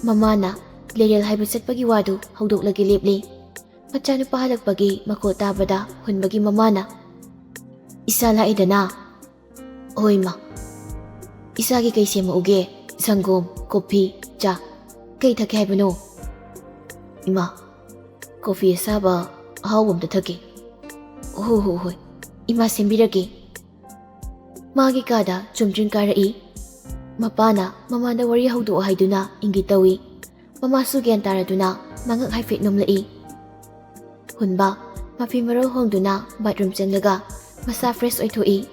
ꯃꯃꯥꯅ ꯂꯩꯔꯦꯜ ꯍꯥꯏꯕ ꯆꯠꯄꯒꯤ ꯋꯥꯗꯨ ꯍꯧꯗꯣꯛꯂꯒꯦ ꯂꯦꯞꯂꯤ꯫ ꯃꯆꯥꯅꯨꯄꯥ ꯍꯜꯂꯛꯄꯒꯤ ꯃꯈꯣꯜ ꯇꯥꯕꯗ ꯍꯨꯟꯕꯒꯤ ꯃꯃꯥꯅ, "ꯏꯁꯥ ꯂꯥꯛꯑꯦꯗꯅ?" "ꯍꯣꯏ, ꯏꯃꯥ꯫ ꯏꯁꯥꯒꯤ ꯀꯩ ꯁꯦꯝꯃꯛꯎꯒꯦ? ꯁꯪꯒꯣꯝ, ꯀꯣꯐꯤ, ꯆꯥ꯫ ꯀꯩ ꯊꯛꯀꯦ ꯍꯥꯏꯕꯅꯣ?" "ꯏꯃꯥ, ꯀꯣꯐꯤ ꯑꯁꯥꯕ ꯑꯍꯥꯎꯕ ꯑꯝꯇ ꯊꯛꯀꯦ꯫" "ꯍꯣ, ꯍꯣ, ꯍꯣꯏ꯫ ꯏꯃꯥ ꯁꯦꯝꯕꯤꯔꯒꯦ꯫ ꯃꯥꯒꯤ ꯀꯥꯗ ꯆꯨꯝꯗ꯭ꯔꯤꯡ ꯀꯥꯔꯛꯏ꯫ ꯃꯄꯥꯅ ꯃꯃꯥꯗ ꯋꯥꯔꯤ ꯍꯧꯗꯣꯛꯑꯣ ꯍꯥꯏꯗꯨꯅ ꯏꯪꯒꯤꯠ ꯇꯧꯏ꯫ ꯃꯃꯥꯁꯨ ꯒ꯭ꯌꯥꯟ ꯇꯥꯔꯗꯨꯅ ꯃꯉꯛ ꯍꯥꯏꯐꯦꯠ ꯅꯣꯝꯂꯛꯏ꯫ ꯍꯨꯟꯕ ꯃꯐꯤ ꯃꯔꯣꯜ ꯍꯣꯡꯗꯨꯅ ꯕꯥꯠꯔꯨꯝ ꯆꯪꯂꯒ ꯃꯁꯥ ꯐ꯭ꯔꯦꯁ ꯑꯣꯏꯊꯣꯛꯏ꯫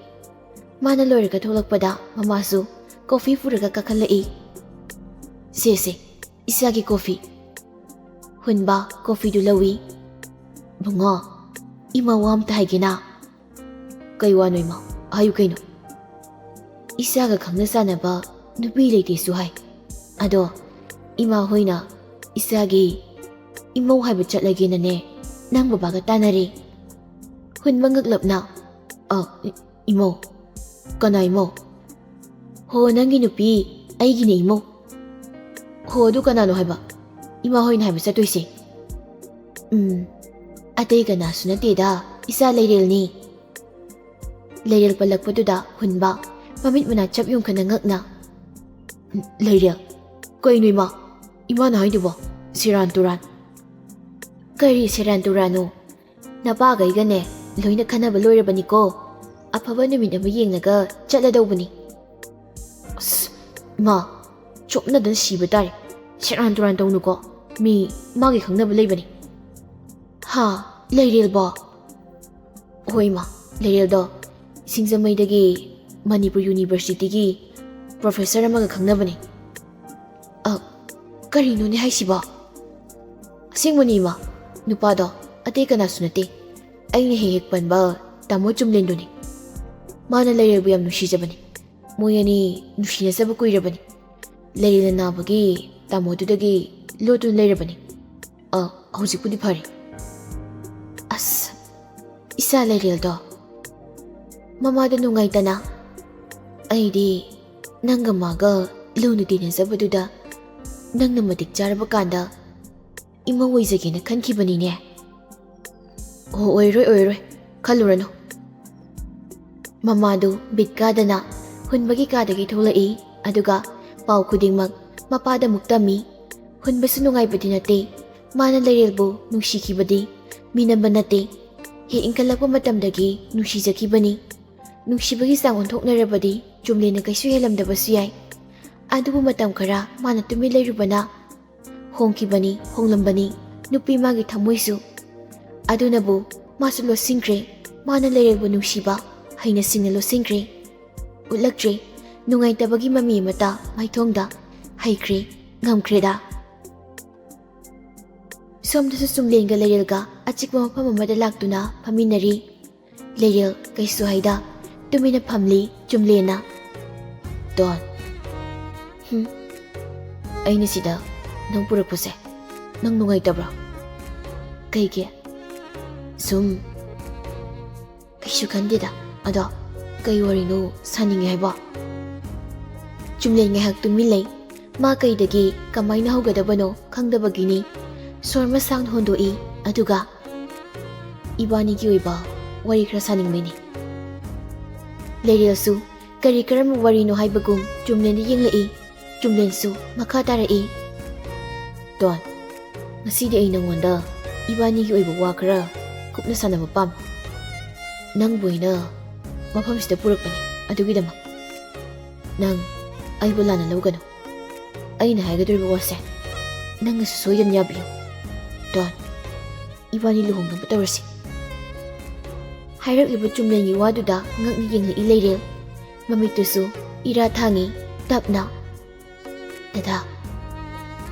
ꯃꯥꯅ ꯂꯣꯏꯔꯒ ꯊꯣꯛꯂꯛꯄꯗ ꯃꯃꯥꯁꯨ ꯀꯣꯐꯤ ꯄꯨꯔꯒ ꯀꯥꯈꯠꯂꯛꯏ꯫ "ꯁꯦ, ꯁꯦ, ꯏꯆꯥꯒꯤ ꯀꯣꯐꯤ꯫" ꯍꯨꯟꯕ ꯀꯣꯐꯤꯗꯨ ꯂꯧꯏ꯫ "ꯕꯨꯡꯉꯣ, ꯏꯃꯥ ꯋꯥ ꯑꯝꯇ ꯍꯥꯏꯒꯦꯅ꯫" "ꯀꯩ ꯋꯥꯅꯣ ꯏꯃꯥ? ꯍꯥꯏꯌꯨ ꯀꯩꯅꯣ꯫" "ꯏꯆꯥꯒ ꯈꯪꯅ ꯆꯥꯟꯅꯕ ꯅꯨꯄꯤ ꯂꯩꯇꯦꯁꯨ ꯍꯥꯏ꯫ ꯑꯗꯣ ꯏꯃꯥ ꯍꯣꯏꯅ ꯏꯆꯥꯒꯤ ꯏꯃꯧ ꯍꯥꯏꯕ ꯆꯠꯂꯒꯦꯅꯅꯦ ꯅꯪ ꯕꯕꯥꯒ ꯇꯥꯟꯅꯔꯦ꯫" ꯍꯨꯟꯕ ꯉꯛꯂꯞꯅ, "ꯑ, ꯏ-, ꯏꯃꯧ? ꯀꯅꯥ ꯏꯃꯧ?" "ꯍꯣ, ꯅꯪꯒꯤ ꯅꯨꯄꯤ, ꯑꯩꯒꯤꯅꯦ ꯏꯃꯧ꯫" "ꯍꯣ, ꯑꯗꯨ ꯀꯅꯥꯅꯣ ꯍꯥꯏꯕ ꯏꯃꯥ ꯍꯣꯏꯅ ꯍꯥꯏꯕ ꯆꯠꯇꯣꯏꯁꯦ?" "ꯎꯝ, ꯑꯇꯩ ꯀꯅꯥꯁꯨ ꯅꯠꯇꯦꯗ, ꯏꯆꯥ ꯂꯩꯔꯦꯜꯅꯤ꯫" ꯂꯩꯔꯦꯜ ꯄꯜꯂꯛꯄꯗꯨꯗ ꯍꯨꯟꯕ ꯃꯃꯤꯠ ꯃꯅꯥ ꯆꯞ ꯌꯨꯡꯈꯠꯅ ꯉꯛꯅ, "ꯂꯩꯔꯦꯜ? ꯀꯩꯅꯣ ꯏꯃꯥ? ꯏꯃꯥꯅ ꯍꯥꯏꯗꯨꯕꯣ? ꯁꯤꯔꯥꯟ ꯇꯨꯔꯥꯟ!" "ꯀꯔꯤ ꯁꯤꯔꯥꯟ ꯇꯨꯔꯥꯟꯅꯣ? ꯅꯄꯥꯒꯩꯒꯅꯦ ꯂꯣꯏꯅ ꯈꯟꯅꯕ ꯂꯣꯏꯔꯕꯅꯤꯀꯣ꯫ ꯑꯐꯕ ꯅꯨꯃꯤꯠ ꯑꯃ ꯌꯦꯡꯂꯒ ꯆꯠꯂꯗꯧꯕꯅꯤ꯫" "ꯑꯁ, ꯏꯃꯥ, ꯆꯣꯞꯅꯗꯅ ꯁꯤꯕ ꯇꯥꯔꯦ꯫ ꯁꯦꯔꯥꯟ ꯇꯨꯔꯥꯟ ꯇꯧꯅꯨꯀꯣ꯫ ꯃꯤ ꯃꯥꯒꯤ ꯈꯪꯅꯕ ꯂꯩꯕꯅꯤ꯫" "ꯍꯥ? ꯂꯩꯔꯦꯜꯕꯣ?" "ꯍꯣꯏ ꯏꯃꯥ, ꯂꯩꯔꯦꯜꯗꯣ ꯁꯤꯡꯖꯃꯩꯗꯒꯤ ꯃꯅꯤꯄꯨꯔ ꯌꯨꯅꯤꯚꯔꯁꯤꯇꯤꯒꯤ ꯄ꯭ꯔꯣꯐꯦꯁꯔ ꯑꯃꯒ ꯈꯪꯅꯕꯅꯤ꯫" "ꯑ, ꯀꯔꯤꯅꯣꯅꯦ ꯍꯥꯏꯁꯤꯕꯣ? ꯑꯁꯦꯡꯕꯅꯤ ꯏꯃꯥ, ꯅꯨꯄꯥꯗꯣ ꯑꯇꯩ ꯀꯅꯥꯁꯨ ꯅꯠꯇꯦ, ꯑꯩꯅ ꯍꯦꯛ ꯍꯦꯛ ꯄꯟꯕ ꯇꯥꯃꯣ ꯆꯨꯝꯂꯦꯟꯗꯨꯅꯤ꯫ ꯃꯥꯅ ꯂꯩꯔꯦꯜꯕꯨ ꯌꯥꯝ ꯅꯨꯡꯁꯤꯖꯕꯅꯤ꯫ ꯃꯣꯏ ꯑꯅꯤ ꯅꯨꯡꯁꯤꯅꯖꯕ ꯀꯨꯏꯔꯕꯅꯤ꯫ ꯂꯩꯔꯦꯜꯅ ꯅꯥꯕꯒꯤ ꯇꯥꯃꯣꯗꯨꯗꯒꯤ ꯂꯣꯠꯇꯨꯅ ꯂꯩꯔꯕꯅꯤ꯫ ꯑ, ꯍꯧꯖꯤꯛꯄꯨꯗꯤ ꯐꯔꯦ꯫" "ꯑꯁ, ꯏꯆꯥ ꯂꯩꯔꯦꯜꯗꯣ, ꯃꯃꯥꯗ ꯅꯨꯡꯉꯥꯏꯇꯅ꯫ ꯑꯩꯗꯤ ꯅꯪꯒ ꯃꯥꯒ ꯂꯨꯅ ꯇꯤꯟꯅꯖꯕꯗꯨꯗ ꯅꯪꯅ ꯃꯇꯤꯛ ꯆꯥꯔꯕ ꯀꯥꯟꯗ ꯏꯃꯧ ꯑꯣꯏꯖꯒꯦꯅ ꯈꯟꯈꯤꯕꯅꯤꯅꯦ꯫" "ꯑꯣ, ꯑꯣꯏꯔꯣꯏ, ꯑꯣꯏꯔꯣꯏ, ꯈꯜꯂꯨꯔꯅꯨ꯫" ꯃꯃꯥꯗꯨ ꯕꯤꯠ ꯀꯥꯗꯅ ꯍꯨꯟꯕꯒꯤ ꯀꯥꯗꯒꯤ ꯊꯣꯛꯂꯛꯏ, ꯑꯗꯨꯒ ꯄꯥꯎ ꯈꯨꯗꯤꯡꯃꯛ ꯃꯄꯥꯗ ꯑꯃꯨꯛ ꯇꯝꯃꯤ꯫ ꯍꯨꯟꯕꯁꯨ ꯅꯨꯡꯉꯥꯏꯕꯗꯤ ꯅꯠꯇꯦ꯫ ꯃꯥꯅ ꯂꯩꯔꯦꯜꯕꯨ ꯅꯨꯡꯁꯤꯈꯤꯕꯗꯤ ꯃꯤꯅꯝꯕ ꯅꯠꯇꯦ꯫ ꯍꯦꯛ ꯏꯟꯈꯠꯂꯛꯄ ꯃꯇꯝꯗꯒꯤ ꯅꯨꯡꯁꯤꯖꯈꯤꯕꯅꯤ꯫ ꯅꯨꯡꯁꯤꯕꯒꯤ ꯆꯥꯡ ꯑꯣꯟꯊꯣꯛꯅꯔꯕꯗꯤ ꯆꯨꯝꯂꯦꯟꯅ ꯀꯩꯁꯨ ꯍꯦꯜꯂꯝꯗꯕꯁꯨ ꯌꯥꯏ꯫ ꯑꯗꯨꯕꯨ ꯃꯇꯝ ꯈꯔ ꯃꯥꯅ ꯇꯨꯃꯤꯟ ꯂꯩꯔꯨꯕꯅ ꯍꯣꯡꯈꯤꯕꯅꯤ, ꯍꯣꯡꯂꯝꯕꯅꯤ ꯅꯨꯄꯤ ꯃꯥꯒꯤ ꯊꯃꯣꯏꯁꯨ꯫ ꯑꯗꯨꯅꯕꯨ ꯃꯥꯁꯨ ꯂꯣꯠꯁꯤꯟꯈ꯭ꯔꯦ꯫ ꯃꯥꯅ ꯂꯩꯔꯛꯄ ꯅꯨꯡꯁꯤꯕ ꯍꯩꯅ ꯁꯤꯡꯅ ꯂꯣꯠꯁꯤꯟꯈ꯭ꯔꯦ꯫ ꯎꯠꯂꯛꯇ꯭ꯔꯦ꯫ ꯅꯨꯡꯉꯥꯏꯇꯕꯒꯤ ꯃꯃꯤ ꯑꯃꯠꯇ ꯃꯥꯏꯊꯣꯡꯗ꯫ ꯍꯩꯈ꯭ꯔꯦ, ꯉꯝꯈ꯭ꯔꯦꯗ꯫ ꯁꯣꯝꯗꯁꯨ ꯆꯨꯝꯂꯦꯟꯒ ꯂꯩꯔꯦꯜꯒ ꯑꯆꯤꯛꯄ ꯃꯐꯝ ꯑꯃꯗ ꯂꯥꯛꯇꯨꯅ ꯐꯝꯃꯤꯟꯅꯔꯤ꯫ ꯂꯩꯔꯦꯜ ꯀꯩꯁꯨ ꯍꯥꯏꯗ ꯇꯨꯃꯤꯟꯅ ꯐꯝꯂꯤ ꯆꯨꯝꯂꯦꯟꯅ꯫ "ꯗꯣꯟ, ꯍꯨꯝ, ꯑꯩꯅ ꯁꯤꯗ ꯅꯪ ꯄꯨꯔꯛꯄꯁꯦ ꯅꯪ ꯅꯨꯡꯉꯥꯏꯇꯕ꯭ꯔꯥ?" "ꯀꯩꯒꯤ?" "ꯁꯨꯝ ꯀꯩꯁꯨ ꯈꯟꯗꯦꯗ꯫ ꯑꯗꯣ ꯀꯩ ꯋꯥꯔꯤꯅꯣ ꯁꯥꯅꯤꯡꯉꯦ ꯍꯥꯏꯕꯣ?" ꯆꯨꯝꯂꯦꯟ ꯉꯥꯏꯍꯥꯛ ꯇꯨꯃꯤꯟ ꯂꯩ꯫ ꯃꯥ ꯀꯩꯗꯒꯤ ꯀꯃꯥꯏꯅ ꯍꯧꯒꯗꯕꯅꯣ ꯈꯪꯗꯕꯒꯤꯅꯤ꯫ ꯁꯣꯔ ꯃꯁꯥꯡꯅ ꯍꯣꯟꯗꯣꯛꯏ, ꯑꯗꯨꯒ, "ꯏꯕꯥꯅꯤꯒꯤ ꯑꯣꯏꯕ ꯋꯥꯔꯤ ꯈꯔ ꯁꯥꯅꯤꯡꯕꯩꯅꯤ꯫" ꯂꯩꯔꯦꯜꯁꯨ ꯀꯔꯤ ꯀꯔꯝꯕ ꯋꯥꯔꯤꯅꯣ ꯍꯥꯏꯕꯒꯨꯝ ꯆꯨꯝꯂꯦꯟꯗ ꯌꯦꯡꯂꯛꯏ꯫ ꯆꯨꯝꯂꯦꯟꯁꯨ ꯃꯈꯥ ꯇꯥꯔꯛꯏ, "ꯗꯣꯟ, ꯉꯁꯤꯗꯤ ꯑꯩ ꯅꯪꯉꯣꯟꯗ ꯏꯕꯥꯅꯤꯒꯤ ꯑꯣꯏꯕ ꯋꯥ ꯈꯔ ꯀꯨꯞꯅ ꯁꯥꯟꯅꯕ ꯄꯥꯝꯃꯤ꯫ ꯅꯪꯕꯨ ꯑꯩꯅ ꯃꯐꯝꯁꯤꯗ ꯄꯨꯔꯛꯄꯅꯤ, ꯑꯗꯨꯒꯤꯗꯃꯛ ꯅꯪ ꯑꯩꯕꯨ ꯂꯥꯟꯅ ꯂꯧꯒꯅꯨ꯫ ꯑꯩꯅ ꯍꯥꯏꯒꯗꯧꯔꯤꯕ ꯋꯥꯁꯦ ꯅꯪꯅꯁꯨ ꯁꯣꯏꯗꯅ ꯌꯥꯕꯤꯌꯨ꯫ ꯗꯣꯟ, ꯏꯕꯥꯅꯤ ꯂꯨꯍꯣꯡꯅꯕ ꯇꯧꯔꯁꯤ꯫" ꯍꯥꯏꯔꯛꯂꯤꯕ ꯆꯨꯝꯂꯦꯟꯒꯤ ꯋꯥꯗꯨꯗ ꯉꯛꯅ ꯌꯦꯡꯂꯛꯏ ꯂꯩꯔꯦꯜ꯫ ꯃꯃꯤꯠꯇꯨꯁꯨ ꯏꯔꯥ ꯊꯥꯡꯉꯤ, ꯇꯞꯅ꯫ "ꯗꯗꯥ,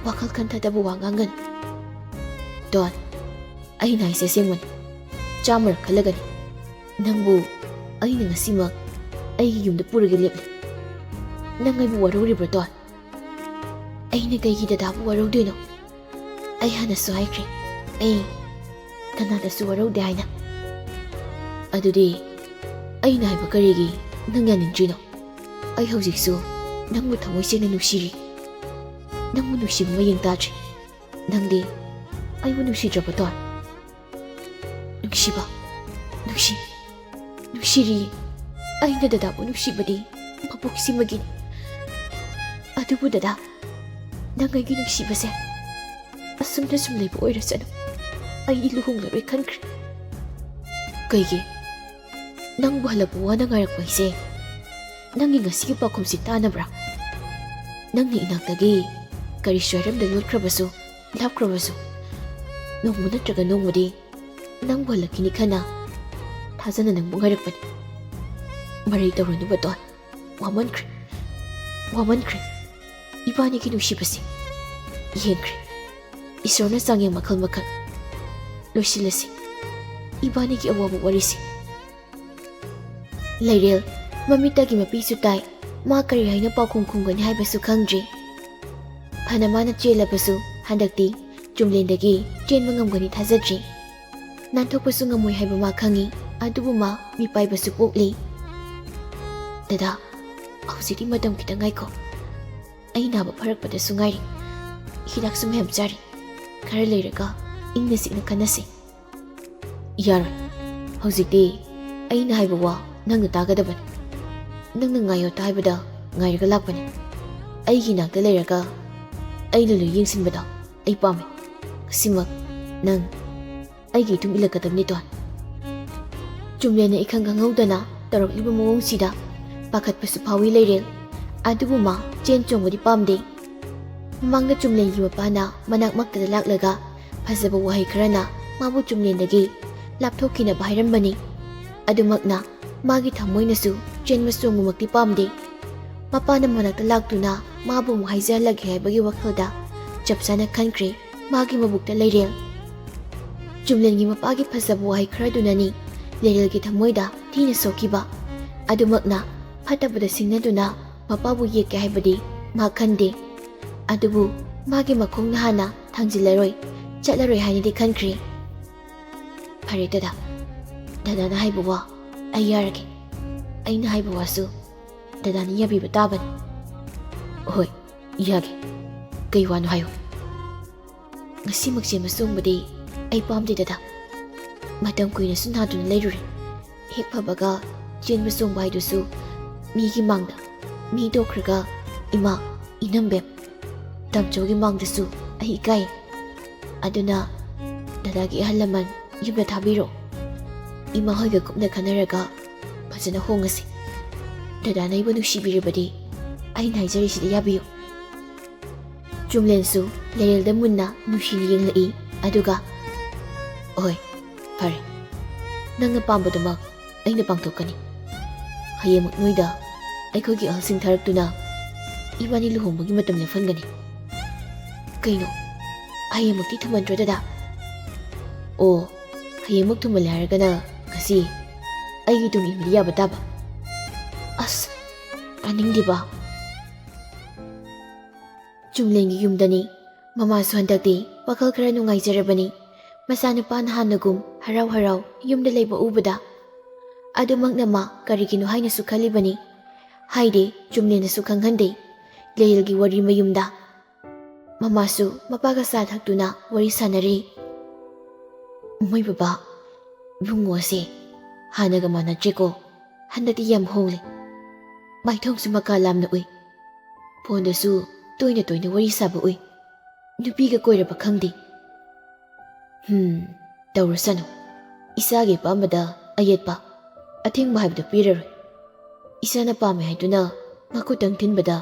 ꯋꯥꯈꯜ ꯈꯟꯊꯗꯕ ꯋꯥ ꯉꯥꯡꯒꯅꯨ꯫" "ꯗꯣꯟ, ꯑꯩꯅ ꯍꯥꯏꯁꯦ ꯑꯁꯦꯡꯕꯅꯤ꯫ ꯆꯥꯝꯃꯔꯛ ꯈꯜꯂꯒꯅꯤ꯫ ꯅꯪꯕꯨ ꯑꯩꯅ ꯉꯁꯤꯃꯛ ꯑꯩꯒꯤ ꯌꯨꯝꯗ ꯄꯨꯔꯒ ꯂꯦꯞꯂꯦ꯫ ꯅꯪ ꯑꯩꯕꯨ ꯋꯥꯔꯧꯔꯤꯕ꯭ꯔꯥ, ꯗꯣꯟ?" "ꯑꯩꯅ ꯀꯩꯒꯤ ꯗꯗꯥꯕꯨ ꯋꯥꯔꯧꯗꯣꯏꯅꯣ? ꯑꯩ ꯍꯥꯟꯅꯁꯨ ꯍꯥꯏꯈ꯭ꯔꯦ, ꯑꯩ ꯀꯅꯥꯗꯁꯨ ꯋꯥꯔꯧꯗꯦ ꯍꯥꯏꯅ꯫" "ꯑꯗꯨꯗꯤ ꯑꯩꯅ ꯍꯥꯏꯕ ꯀꯔꯤꯒꯤ ꯅꯪ ꯌꯥꯅꯤꯡꯗ꯭ꯔꯤꯅꯣ? ꯑꯩ ꯍꯧꯖꯤꯛꯁꯨ ꯅꯪꯕꯨ ꯊꯃꯣꯏ ꯁꯦꯡꯅ ꯅꯨꯡꯁꯤꯔꯤ꯫ ꯅꯪꯕꯨ ꯅꯨꯡꯁꯤꯕ ꯃꯌꯦꯡ ꯇꯥꯗ꯭ꯔꯤ꯫ ꯅꯪꯗꯤ ꯑꯩꯕꯨ ꯅꯨꯡꯁꯤꯗ꯭ꯔꯕ, ꯗꯣꯟ?" "ꯅꯨꯡꯁꯤꯕ, ꯅꯨꯡꯁꯤ, ꯅꯨꯡꯁꯤꯔꯤ꯫ ꯑꯩꯅ ꯗꯗꯥꯕꯨ ꯅꯨꯡꯁꯤꯕꯗꯤ ꯃꯄꯣꯛꯁꯤꯃꯒꯤꯅꯤ꯫ ꯑꯗꯨꯕꯨ ꯗꯗꯥ, ꯅꯪ ꯑꯩꯒꯤ ꯅꯨꯡꯁꯤꯕꯁꯦ ꯑꯁꯨꯝꯅ ꯁꯨꯝ ꯂꯩꯕ ꯑꯣꯏꯔꯁꯅꯨ꯫ ꯑꯩꯗꯤ ꯂꯨꯍꯣꯡꯂꯔꯣꯏ ꯈꯟꯈ꯭ꯔꯦ꯫ ꯀꯩꯒꯤ? ꯅꯪꯕꯨ ꯍꯜꯂꯛꯄ ꯋꯥꯅ ꯉꯥꯏꯔꯛꯄ ꯍꯥꯏꯁꯦ ꯅꯪꯒꯤ ꯉꯁꯤꯒꯤ ꯄꯥꯎꯈꯨꯝꯁꯤ ꯇꯥꯅꯕ꯭ꯔꯥ? ꯅꯪꯅ ꯏꯅꯥꯛꯇꯒꯤ ꯀꯔꯤꯁꯨ ꯍꯥꯏꯔꯝꯗ ꯂꯣꯠꯈ꯭ꯔꯕꯁꯨ, ꯂꯥꯞꯈ꯭ꯔꯕꯁꯨ, ꯅꯣꯡꯃ ꯅꯠꯇ꯭ꯔꯒ ꯅꯣꯡꯃꯗꯤ ꯅꯪꯕꯨ ꯍꯜꯂꯛꯈꯤꯅꯤ ꯈꯟꯅ ꯊꯥꯖꯅ ꯅꯪꯕꯨ ꯉꯥꯏꯔꯛꯄꯅꯤ꯫ ꯃꯔꯩ ꯇꯧꯔꯨꯅꯨ ꯕꯇꯣꯟ, ꯋꯥꯃꯟꯈ꯭ꯔꯦ, ꯋꯥꯃꯟꯈ꯭ꯔꯦ꯫ ꯏꯕꯥꯅꯤꯒꯤ ꯅꯨꯡꯁꯤꯕꯁꯤ ꯍꯦꯟꯈ꯭ꯔꯦ꯫ ꯏꯁꯣꯔꯅ ꯆꯥꯡꯌꯦꯡ ꯃꯈꯜ ꯃꯈꯜ꯫ ꯂꯣꯏꯁꯤꯜꯂꯁꯤ ꯏꯕꯥꯅꯤꯒꯤ ꯑꯋꯥꯕ ꯋꯥꯔꯤꯁꯤ꯫ ꯂꯩꯔꯦꯜ ꯃꯃꯤꯠꯇꯒꯤ ꯃꯄꯤꯁꯨ ꯇꯥꯏ꯫ ꯃꯥ ꯀꯔꯤ ꯍꯥꯏꯅ ꯄꯥꯎꯈꯨꯝ ꯈꯨꯝꯒꯅꯤ ꯍꯥꯏꯕꯁꯨ ꯈꯪꯗ꯭ꯔꯤ꯫ ꯐꯅ ꯃꯥꯅ ꯆꯦꯜꯂꯕꯁꯨ ꯍꯟꯗꯛꯇꯤ ꯆꯨꯝꯂꯦꯟꯗꯒꯤ ꯆꯦꯟꯕ ꯉꯝꯒꯅꯤ ꯊꯥꯖꯗ꯭ꯔꯤ꯫ ꯅꯥꯟꯊꯣꯛꯄꯁꯨ ꯉꯝꯃꯣꯏ ꯍꯥꯏꯕ ꯃꯥ ꯈꯪꯏ, ꯑꯗꯨꯕꯨ ꯃꯥ ꯃꯤꯄꯥꯏꯕꯁꯨ ꯄꯣꯛꯂꯤ꯫ ꯗꯗꯥ, ꯍꯧꯖꯤꯛꯇꯤ ꯃꯇꯝ ꯈꯤꯇꯪ ꯉꯥꯏꯈꯣ꯫ ꯑꯩ ꯅꯥꯕ ꯐꯔꯛꯄꯗꯁꯨ ꯉꯥꯏꯔꯤ꯫ ꯍꯤꯗꯥꯛꯁꯨ ꯃꯌꯥꯝ ꯆꯥꯔꯤ꯫ ꯈꯔ ꯂꯩꯔꯒ ꯏꯪꯅ ꯆꯤꯛꯅ ꯈꯟꯅꯁꯤ꯫ ꯌꯥꯔꯣꯏ꯫ ꯍꯧꯖꯤꯛꯇꯤ ꯑꯩꯅ ꯍꯥꯏꯕ ꯋꯥ ꯅꯪꯅ ꯇꯥꯒꯗꯕꯅꯤ꯫ ꯅꯪꯅ ꯉꯥꯏꯌꯣ ꯍꯥꯏꯕꯗ ꯉꯥꯏꯔꯒ ꯂꯥꯛꯄꯅꯤ꯫ ꯑꯩꯒꯤ ꯅꯥꯛꯇ ꯂꯩꯔꯒ ꯑꯩꯅ ꯂꯣꯏ ꯌꯦꯡꯁꯤꯟꯕꯗꯣ ꯑꯩ ꯄꯥꯝꯃꯤ꯫ ꯉꯁꯤꯃꯛ ꯅꯪ ꯑꯩꯒꯤ ꯏꯇꯨꯡ ꯏꯜꯂꯛꯀꯗꯕꯅꯤ, ꯇꯣꯟ꯫ ꯆꯨꯝꯂꯦꯟꯅ ꯏꯈꯪ ꯈꯪꯍꯧꯗꯅ ꯇꯧꯔꯛꯂꯤꯕ ꯃꯑꯣꯡꯁꯤꯗ ꯄꯥꯈꯠꯄꯁꯨ ꯐꯥꯎꯏ ꯂꯩꯔꯦꯜ꯫ ꯑꯗꯨꯕꯨ ꯃꯥ ꯆꯦꯟ ꯆꯣꯡꯕꯗꯤ ꯄꯥꯝꯗꯦ꯫ ꯃꯃꯥꯡꯗ ꯆꯨꯝꯂꯦꯟꯒꯤ ꯃꯄꯥꯅ ꯃꯅꯥꯛꯃꯛꯇꯗ ꯂꯥꯛꯂꯒ ꯐꯖꯕ ꯋꯥꯍꯩ ꯈꯔꯅ ꯃꯥꯕꯨ ꯆꯨꯝꯂꯦꯟꯗꯒꯤ ꯂꯥꯞꯊꯣꯛꯈꯤꯅꯕ ꯍꯥꯏꯔꯝꯕꯅꯤ꯫ ꯑꯗꯨꯃꯛꯅ ꯃꯥꯒꯤ ꯊꯃꯣꯏꯅꯁꯨ ꯆꯦꯟꯕ ꯆꯣꯡꯕꯃꯛꯇꯤ ꯄꯥꯝꯗꯦ꯫ ꯃꯄꯥꯅ ꯃꯅꯥꯛꯇ ꯂꯥꯛꯇꯨꯅ ꯃꯥꯕꯨ ꯑꯃꯨꯛ ꯍꯥꯏꯖꯍꯜꯂꯒꯦ ꯍꯥꯏꯕꯒꯤ ꯋꯥꯈꯜꯗ ꯆꯞ ꯆꯥꯅ ꯈꯟꯈ꯭ꯔꯦ ꯃꯥꯒꯤ ꯃꯕꯨꯛꯇ ꯂꯩꯔꯦꯜ꯫ ꯆꯨꯝꯂꯦꯟꯒꯤ ꯃꯄꯥꯒꯤ ꯐꯖꯕ ꯋꯥꯍꯩ ꯈꯔꯗꯨꯅꯅꯤ ꯂꯩꯔꯦꯜꯒꯤ ꯊꯃꯣꯏꯗ ꯊꯤꯅ ꯁꯣꯛꯈꯤꯕ꯫ ꯑꯗꯨꯃꯛꯅ ꯐꯠꯇꯕꯗ ꯁꯤꯡꯅꯗꯨꯅ ꯃꯄꯥꯕꯨ ꯌꯦꯛꯀꯦ ꯍꯥꯏꯕꯗꯤ ꯃꯥ ꯈꯟꯗꯦ꯫ ꯑꯗꯨꯕꯨ ꯃꯥꯒꯤ ꯃꯈꯣꯡꯅ ꯍꯥꯟꯅ ꯊꯥꯡꯖꯤꯜꯂꯔꯣꯏ, ꯆꯠꯂꯔꯣꯏ ꯍꯥꯏꯅꯗꯤ ꯈꯟꯈ꯭ꯔꯦ꯫ ꯐꯔꯦ ꯗꯗꯥ, ꯗꯗꯥꯅ ꯍꯥꯏꯕ ꯋꯥ ꯑꯩ ꯌꯥꯔꯒꯦ꯫ ꯑꯩꯅ ꯍꯥꯏꯕ ꯋꯥꯁꯨ ꯗꯗꯥꯅ ꯌꯥꯕꯤꯕ ꯇꯥꯕꯅꯤ꯫ ꯍꯣꯏ, ꯌꯥꯒꯦ꯫ ꯀꯩ ꯋꯥꯅꯣ ꯍꯥꯏꯌꯨ꯫ ꯉꯁꯤꯃꯛ ꯆꯦꯟꯕ ꯆꯣꯡꯕꯗꯤ ꯑꯩ ꯄꯥꯝꯗꯦ ꯗꯗꯥ꯫ ꯃꯇꯝ ꯀꯨꯏꯅꯁꯨ ꯅꯥꯗꯨꯅ ꯂꯩꯔꯨꯔꯦ꯫ ꯍꯦꯛ ꯐꯕꯒ ꯆꯦꯟꯕ ꯆꯣꯡꯕ ꯍꯥꯏꯗꯨꯁꯨ ꯃꯤꯒꯤ ꯃꯥꯡꯗ, ꯃꯤ ꯇꯣꯛꯈ꯭ꯔꯒ ꯏꯃꯥ, ꯏꯅꯝꯕꯦꯝ, ꯇꯥꯝꯆꯧꯒꯤ ꯃꯥꯡꯗꯁꯨ ꯑꯩ ꯏꯀꯥꯏ꯫ ꯑꯗꯨꯅ ꯗꯗꯥꯒꯤ ꯑꯍꯜ ꯂꯃꯟ ꯌꯨꯝꯗ ꯊꯥꯕꯤꯔꯣ꯫ ꯏꯃꯥ ꯍꯣꯏꯒ ꯀꯨꯞꯅ ꯈꯟꯅꯔꯒ ꯐꯖꯅ ꯍꯣꯡꯉꯁꯤ꯫ ꯗꯗꯥꯅ ꯑꯩꯕꯨ ꯅꯨꯡꯁꯤꯕꯤꯔꯕꯗꯤ ꯑꯩꯅ ꯍꯥꯏꯖꯔꯤꯁꯤꯗ ꯌꯥꯕꯤꯌꯨ꯫ ꯆꯨꯝꯂꯦꯟꯁꯨ ꯂꯩꯔꯦꯜꯗ ꯃꯨꯟꯅ ꯅꯨꯡꯁꯤꯅ ꯌꯦꯡꯂꯛꯏ꯫ ꯑꯗꯨꯒ, "ꯍꯣꯏ, ꯐꯔꯦ꯫ ꯅꯪꯅ ꯄꯥꯝꯕꯗꯨꯃꯛ ꯑꯩꯅ ꯄꯥꯡꯊꯣꯛꯀꯅꯤ꯫ ꯍꯌꯦꯡꯃꯛ ꯅꯣꯏꯗ ꯑꯩꯈꯣꯏꯒꯤ ꯑꯍꯜꯁꯤꯡ ꯊꯥꯔꯛꯇꯨꯅ ꯏꯕꯥꯅꯤ ꯂꯨꯍꯣꯡꯕꯒꯤ ꯃꯇꯝ ꯂꯦꯞꯍꯟꯒꯅꯤ꯫" "ꯀꯩꯅꯣ? ꯍꯌꯦꯡꯃꯛꯇꯤ ꯊꯨꯃꯟꯗ꯭ꯔꯣ, ꯗꯗꯥ?" "ꯑꯣ, ꯍꯌꯦꯡꯃꯛ ꯊꯨꯃꯜꯂꯦ ꯍꯥꯏꯔꯒꯅ ꯉꯁꯤ ꯑꯩꯒꯤ ꯇꯨꯡ ꯏꯟꯕꯗꯤ ꯌꯥꯕ ꯇꯥꯕ꯫" ꯑꯁ, ꯇꯥꯅꯤꯡꯗꯦꯕ꯫ ꯆꯨꯝꯂꯦꯟꯒꯤ ꯌꯨꯝꯗꯅꯤ꯫ ꯃꯃꯥꯁꯨ ꯍꯟꯗꯛꯇꯤ ꯋꯥꯈꯜ ꯈꯔ ꯅꯨꯡꯉꯥꯏꯖꯔꯕꯅꯤ꯫ ꯃꯆꯥꯅꯨꯄꯥ ꯅꯍꯥꯟꯅꯒꯨꯝ ꯍꯔꯥꯎ ꯍꯔꯥꯎ ꯌꯨꯝꯗ ꯂꯩꯕ ꯎꯕꯗ꯫ ꯑꯗꯨꯃꯛꯅ ꯃꯥ ꯀꯔꯤꯒꯤꯅꯣ ꯍꯥꯏꯅꯁꯨ ꯈꯜꯂꯤꯕꯅꯤ꯫ ꯍꯥꯏꯗꯦ, ꯆꯨꯝꯂꯦꯟꯅꯁꯨ ꯈꯪꯍꯟꯗꯦ꯫ ꯂꯩꯔꯦꯜꯒꯤ ꯋꯥꯔꯤ ꯃꯌꯨꯝꯗ꯫ ꯃꯃꯥꯁꯨ ꯃꯄꯥꯒ ꯆꯥ ꯊꯛꯇꯨꯅ ꯋꯥꯔꯤ ꯁꯥꯟꯅꯔꯤ꯫ "ꯃꯣꯏ ꯕꯕꯥ, ꯏꯕꯨꯡꯉꯣꯁꯦ ꯍꯥꯟꯅꯒ ꯃꯥꯟꯅꯗ꯭ꯔꯦꯀꯣ꯫ ꯍꯟꯗꯛꯇꯤ ꯌꯥꯝ ꯍꯣꯡꯂꯦ꯫ ꯃꯥꯏꯊꯣꯡꯁꯨ ꯃꯀꯥ ꯂꯥꯝꯅ ꯎꯏ꯫ ꯐꯣꯟꯗꯁꯨ ꯇꯣꯏꯅ ꯇꯣꯏꯅ ꯋꯥꯔꯤ ꯁꯥꯕ ꯎꯏ꯫ ꯅꯨꯄꯤꯒ ꯀꯣꯏꯔꯕ ꯈꯪꯗꯦ꯫" "ꯍꯝ, ꯇꯧꯔꯁꯅꯨ꯫ ꯏꯆꯥꯒꯤ ꯑꯄꯥꯝꯕꯗ ꯑꯌꯦꯠꯄ, ꯑꯊꯤꯡꯕ ꯍꯥꯏꯕꯗꯨ ꯄꯤꯔꯔꯣꯏ꯫ ꯏꯆꯥꯅ ꯄꯥꯝꯃꯦ ꯍꯥꯏꯗꯨꯅ ꯃꯈꯨꯠꯇꯪ ꯊꯤꯟꯕꯗ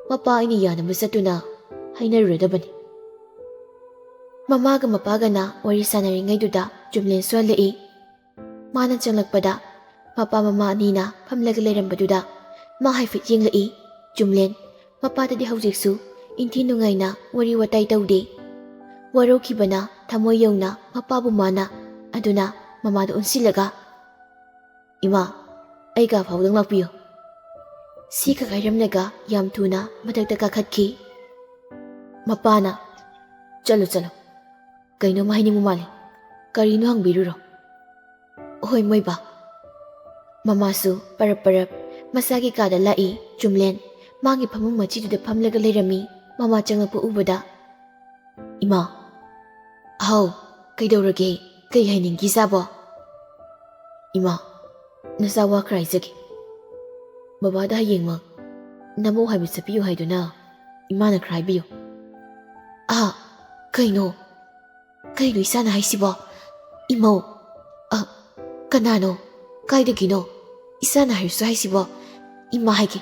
ꯃꯄꯥ ꯑꯩꯅ ꯌꯥꯅꯕ ꯆꯠꯇꯨꯅ ꯍꯥꯏꯅꯔꯨꯔꯗꯕꯅꯤ꯫" ꯃꯃꯥꯒ ꯃꯄꯥꯒꯅ ꯋꯥꯔꯤ ꯁꯥꯟꯅꯔꯤꯉꯩꯗꯨꯗ ꯆꯨꯝꯂꯦꯟꯁꯨ ꯍꯜꯂꯛꯏ꯫ ꯃꯥꯅ ꯆꯪꯂꯛꯄꯗ ꯃꯄꯥ ꯃꯃꯥ ꯑꯅꯤꯅ ꯐꯝꯂꯒ ꯂꯩꯔꯝꯕꯗꯨꯗ ꯃꯥ ꯍꯥꯏꯐꯦꯠ ꯌꯦꯡꯂꯛꯏ꯫ ꯆꯨꯝꯂꯦꯟ ꯃꯄꯥꯗꯗꯤ ꯍꯧꯖꯤꯛꯁꯨ ꯏꯟꯊꯤ ꯅꯨꯡꯉꯥꯏꯅ ꯋꯥꯔꯤ ꯋꯥꯇꯥꯏ ꯇꯧꯗꯦ꯫ ꯋꯥꯔꯧꯈꯤꯕꯅ ꯊꯃꯣꯏ ꯌꯧꯅ ꯃꯄꯥꯕꯨ ꯃꯥꯅ꯫ ꯑꯗꯨꯅ ꯃꯃꯥꯗ ꯑꯣꯟꯁꯤꯜꯂꯒ, "ꯏꯃꯥ, ꯑꯩ ꯀꯥ ꯐꯥꯎꯗꯪ ꯂꯥꯛꯄꯤꯌꯨ꯫" ꯁꯤ ꯈꯛ ꯍꯥꯏꯔꯝꯂꯒ ꯌꯥꯝ ꯊꯨꯅ ꯃꯊꯛꯇ ꯀꯥꯈꯠꯈꯤ꯫ ꯃꯄꯥꯅ, "ꯆꯠꯂꯨ, ꯆꯠꯂꯨ꯫ ꯀꯩꯅꯣꯝ ꯍꯥꯏꯅꯤꯡꯕ ꯃꯥꯜꯂꯤ꯫ ꯀꯔꯤꯅꯣ ꯍꯪꯕꯤꯔꯨꯔꯣ꯫" "ꯍꯣꯏ, ꯃꯣꯏꯕꯥ꯫" ꯃꯃꯥꯁꯨ ꯄꯔꯞ ꯄꯔꯞ ꯃꯆꯥꯒꯤ ꯀꯥꯗ ꯂꯥꯛꯏ꯫ ꯆꯨꯝꯂꯦꯟ ꯃꯥꯒꯤ ꯐꯃꯨꯡ ꯃꯆꯤꯗꯨꯗ ꯐꯝꯂꯒ ꯂꯩꯔꯝꯃꯤ꯫ ꯃꯃꯥ ꯆꯪꯂꯛꯄ ꯎꯕꯗ, "ꯏꯃꯥ꯫" "ꯍꯥꯎ, ꯀꯩꯗꯧꯔꯒꯦ? ꯀꯩ ꯍꯥꯏꯅꯤꯡꯒꯦ ꯏꯆꯥꯕꯣ?" "ꯏꯃꯥ, ꯅꯆꯥ ꯋꯥ ꯈꯔ ꯍꯥꯏꯖꯒꯦ꯫ ꯕꯕꯥꯗ ꯍꯌꯦꯡꯃꯛ ꯅꯃꯧ ꯍꯥꯏꯕ ꯆꯠꯄꯤꯌꯨ ꯍꯥꯏꯗꯨꯅ ꯏꯃꯥꯅ ꯈꯔ ꯍꯥꯏꯕꯤꯌꯨ꯫" "ꯑꯥ, ꯀꯩꯅꯣ? ꯀꯩꯅꯣ ꯏꯆꯥꯅ ꯍꯥꯏꯁꯤꯕꯣ? ꯏꯃꯧ? ꯑ, "ꯀꯅꯥꯅꯣ? ꯀꯥꯏꯗꯒꯤꯅꯣ? ꯏꯆꯥꯅ ꯍꯥꯏꯔꯁꯨ ꯍꯥꯏꯁꯤꯕꯣ? ꯏꯃꯥ ꯍꯥꯏꯒꯦ꯫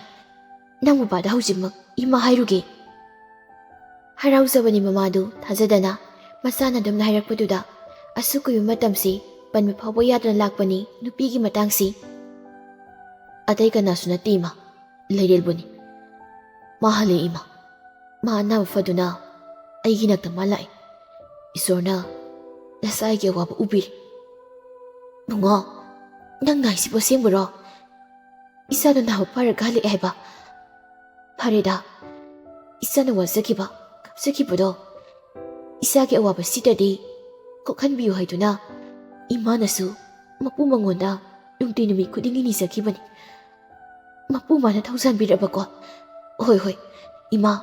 ꯅꯪ ꯕꯕꯥꯗ ꯍꯧꯖꯤꯛꯃꯛ ꯏꯃꯥ ꯍꯥꯏꯔꯨꯒꯦ꯫" ꯍꯔꯥꯎꯖꯕꯅꯤ ꯃꯃꯥꯗꯨ ꯊꯥꯖꯗꯅ꯫ ꯃꯆꯥꯅ ꯑꯗꯨꯝꯅ ꯍꯥꯏꯔꯛꯄꯗꯨꯗ ꯑꯁꯨꯛ ꯀꯨꯏꯕ ꯃꯇꯝꯁꯤ ꯄꯟꯕ ꯐꯥꯎꯕ ꯌꯥꯗꯅ ꯂꯥꯛꯄꯅꯤ ꯅꯨꯄꯤꯒꯤ ꯃꯇꯥꯡꯁꯤ꯫ "ꯑꯇꯩ ꯀꯅꯥꯁꯨ ꯅꯠꯇꯦ ꯏꯃꯥ, ꯂꯩꯔꯦꯜꯕꯨꯅꯤ꯫ ꯃꯥ ꯍꯜꯂꯛꯑꯦ ꯏꯃꯥ꯫ ꯃꯥ ꯑꯅꯥꯕ ꯐꯗꯨꯅ ꯑꯩꯒꯤ ꯅꯥꯛꯇ ꯃꯥ ꯂꯥꯛꯑꯦ꯫ ꯏꯁꯣꯔꯅ ꯅꯆꯥ ꯑꯩꯒꯤ ꯑꯋꯥꯕ ꯎꯕꯤꯔꯦ꯫" "ꯕꯨꯡꯉꯣ, ꯅꯪ ꯅꯥꯏꯁꯤꯕꯨ ꯑꯁꯦꯡꯕꯔꯣ? ꯏꯆꯥꯗꯣ ꯅꯥꯕ ꯐꯔꯒ ꯍꯜꯂꯛꯑꯦ ꯍꯥꯏꯕ? ꯐꯔꯦꯗ, ꯏꯆꯥꯅ ꯋꯥꯖꯈꯤꯕ, ꯀꯞꯆꯈꯤꯕꯗꯣ ꯏꯆꯥꯒꯤ ꯑꯋꯥꯕ ꯁꯤꯗꯗꯤ ꯀꯣꯛꯍꯟꯕꯤꯌꯨ ꯍꯥꯏꯗꯨꯅ ꯏꯃꯥꯅꯁꯨ ꯃꯄꯨ ꯃꯉꯣꯟꯗ ꯅꯨꯡꯇꯤ ꯅꯨꯃꯤꯠ ꯈꯨꯗꯤꯡꯒꯤ ꯅꯤꯖꯈꯤꯕꯅꯤ꯫ ꯃꯄꯨ ꯃꯥꯅ ꯊꯧꯖꯥꯟꯕꯤꯔꯕꯀꯣ꯫" "ꯍꯣꯏ, ꯍꯣꯏ, ꯏꯃꯥ,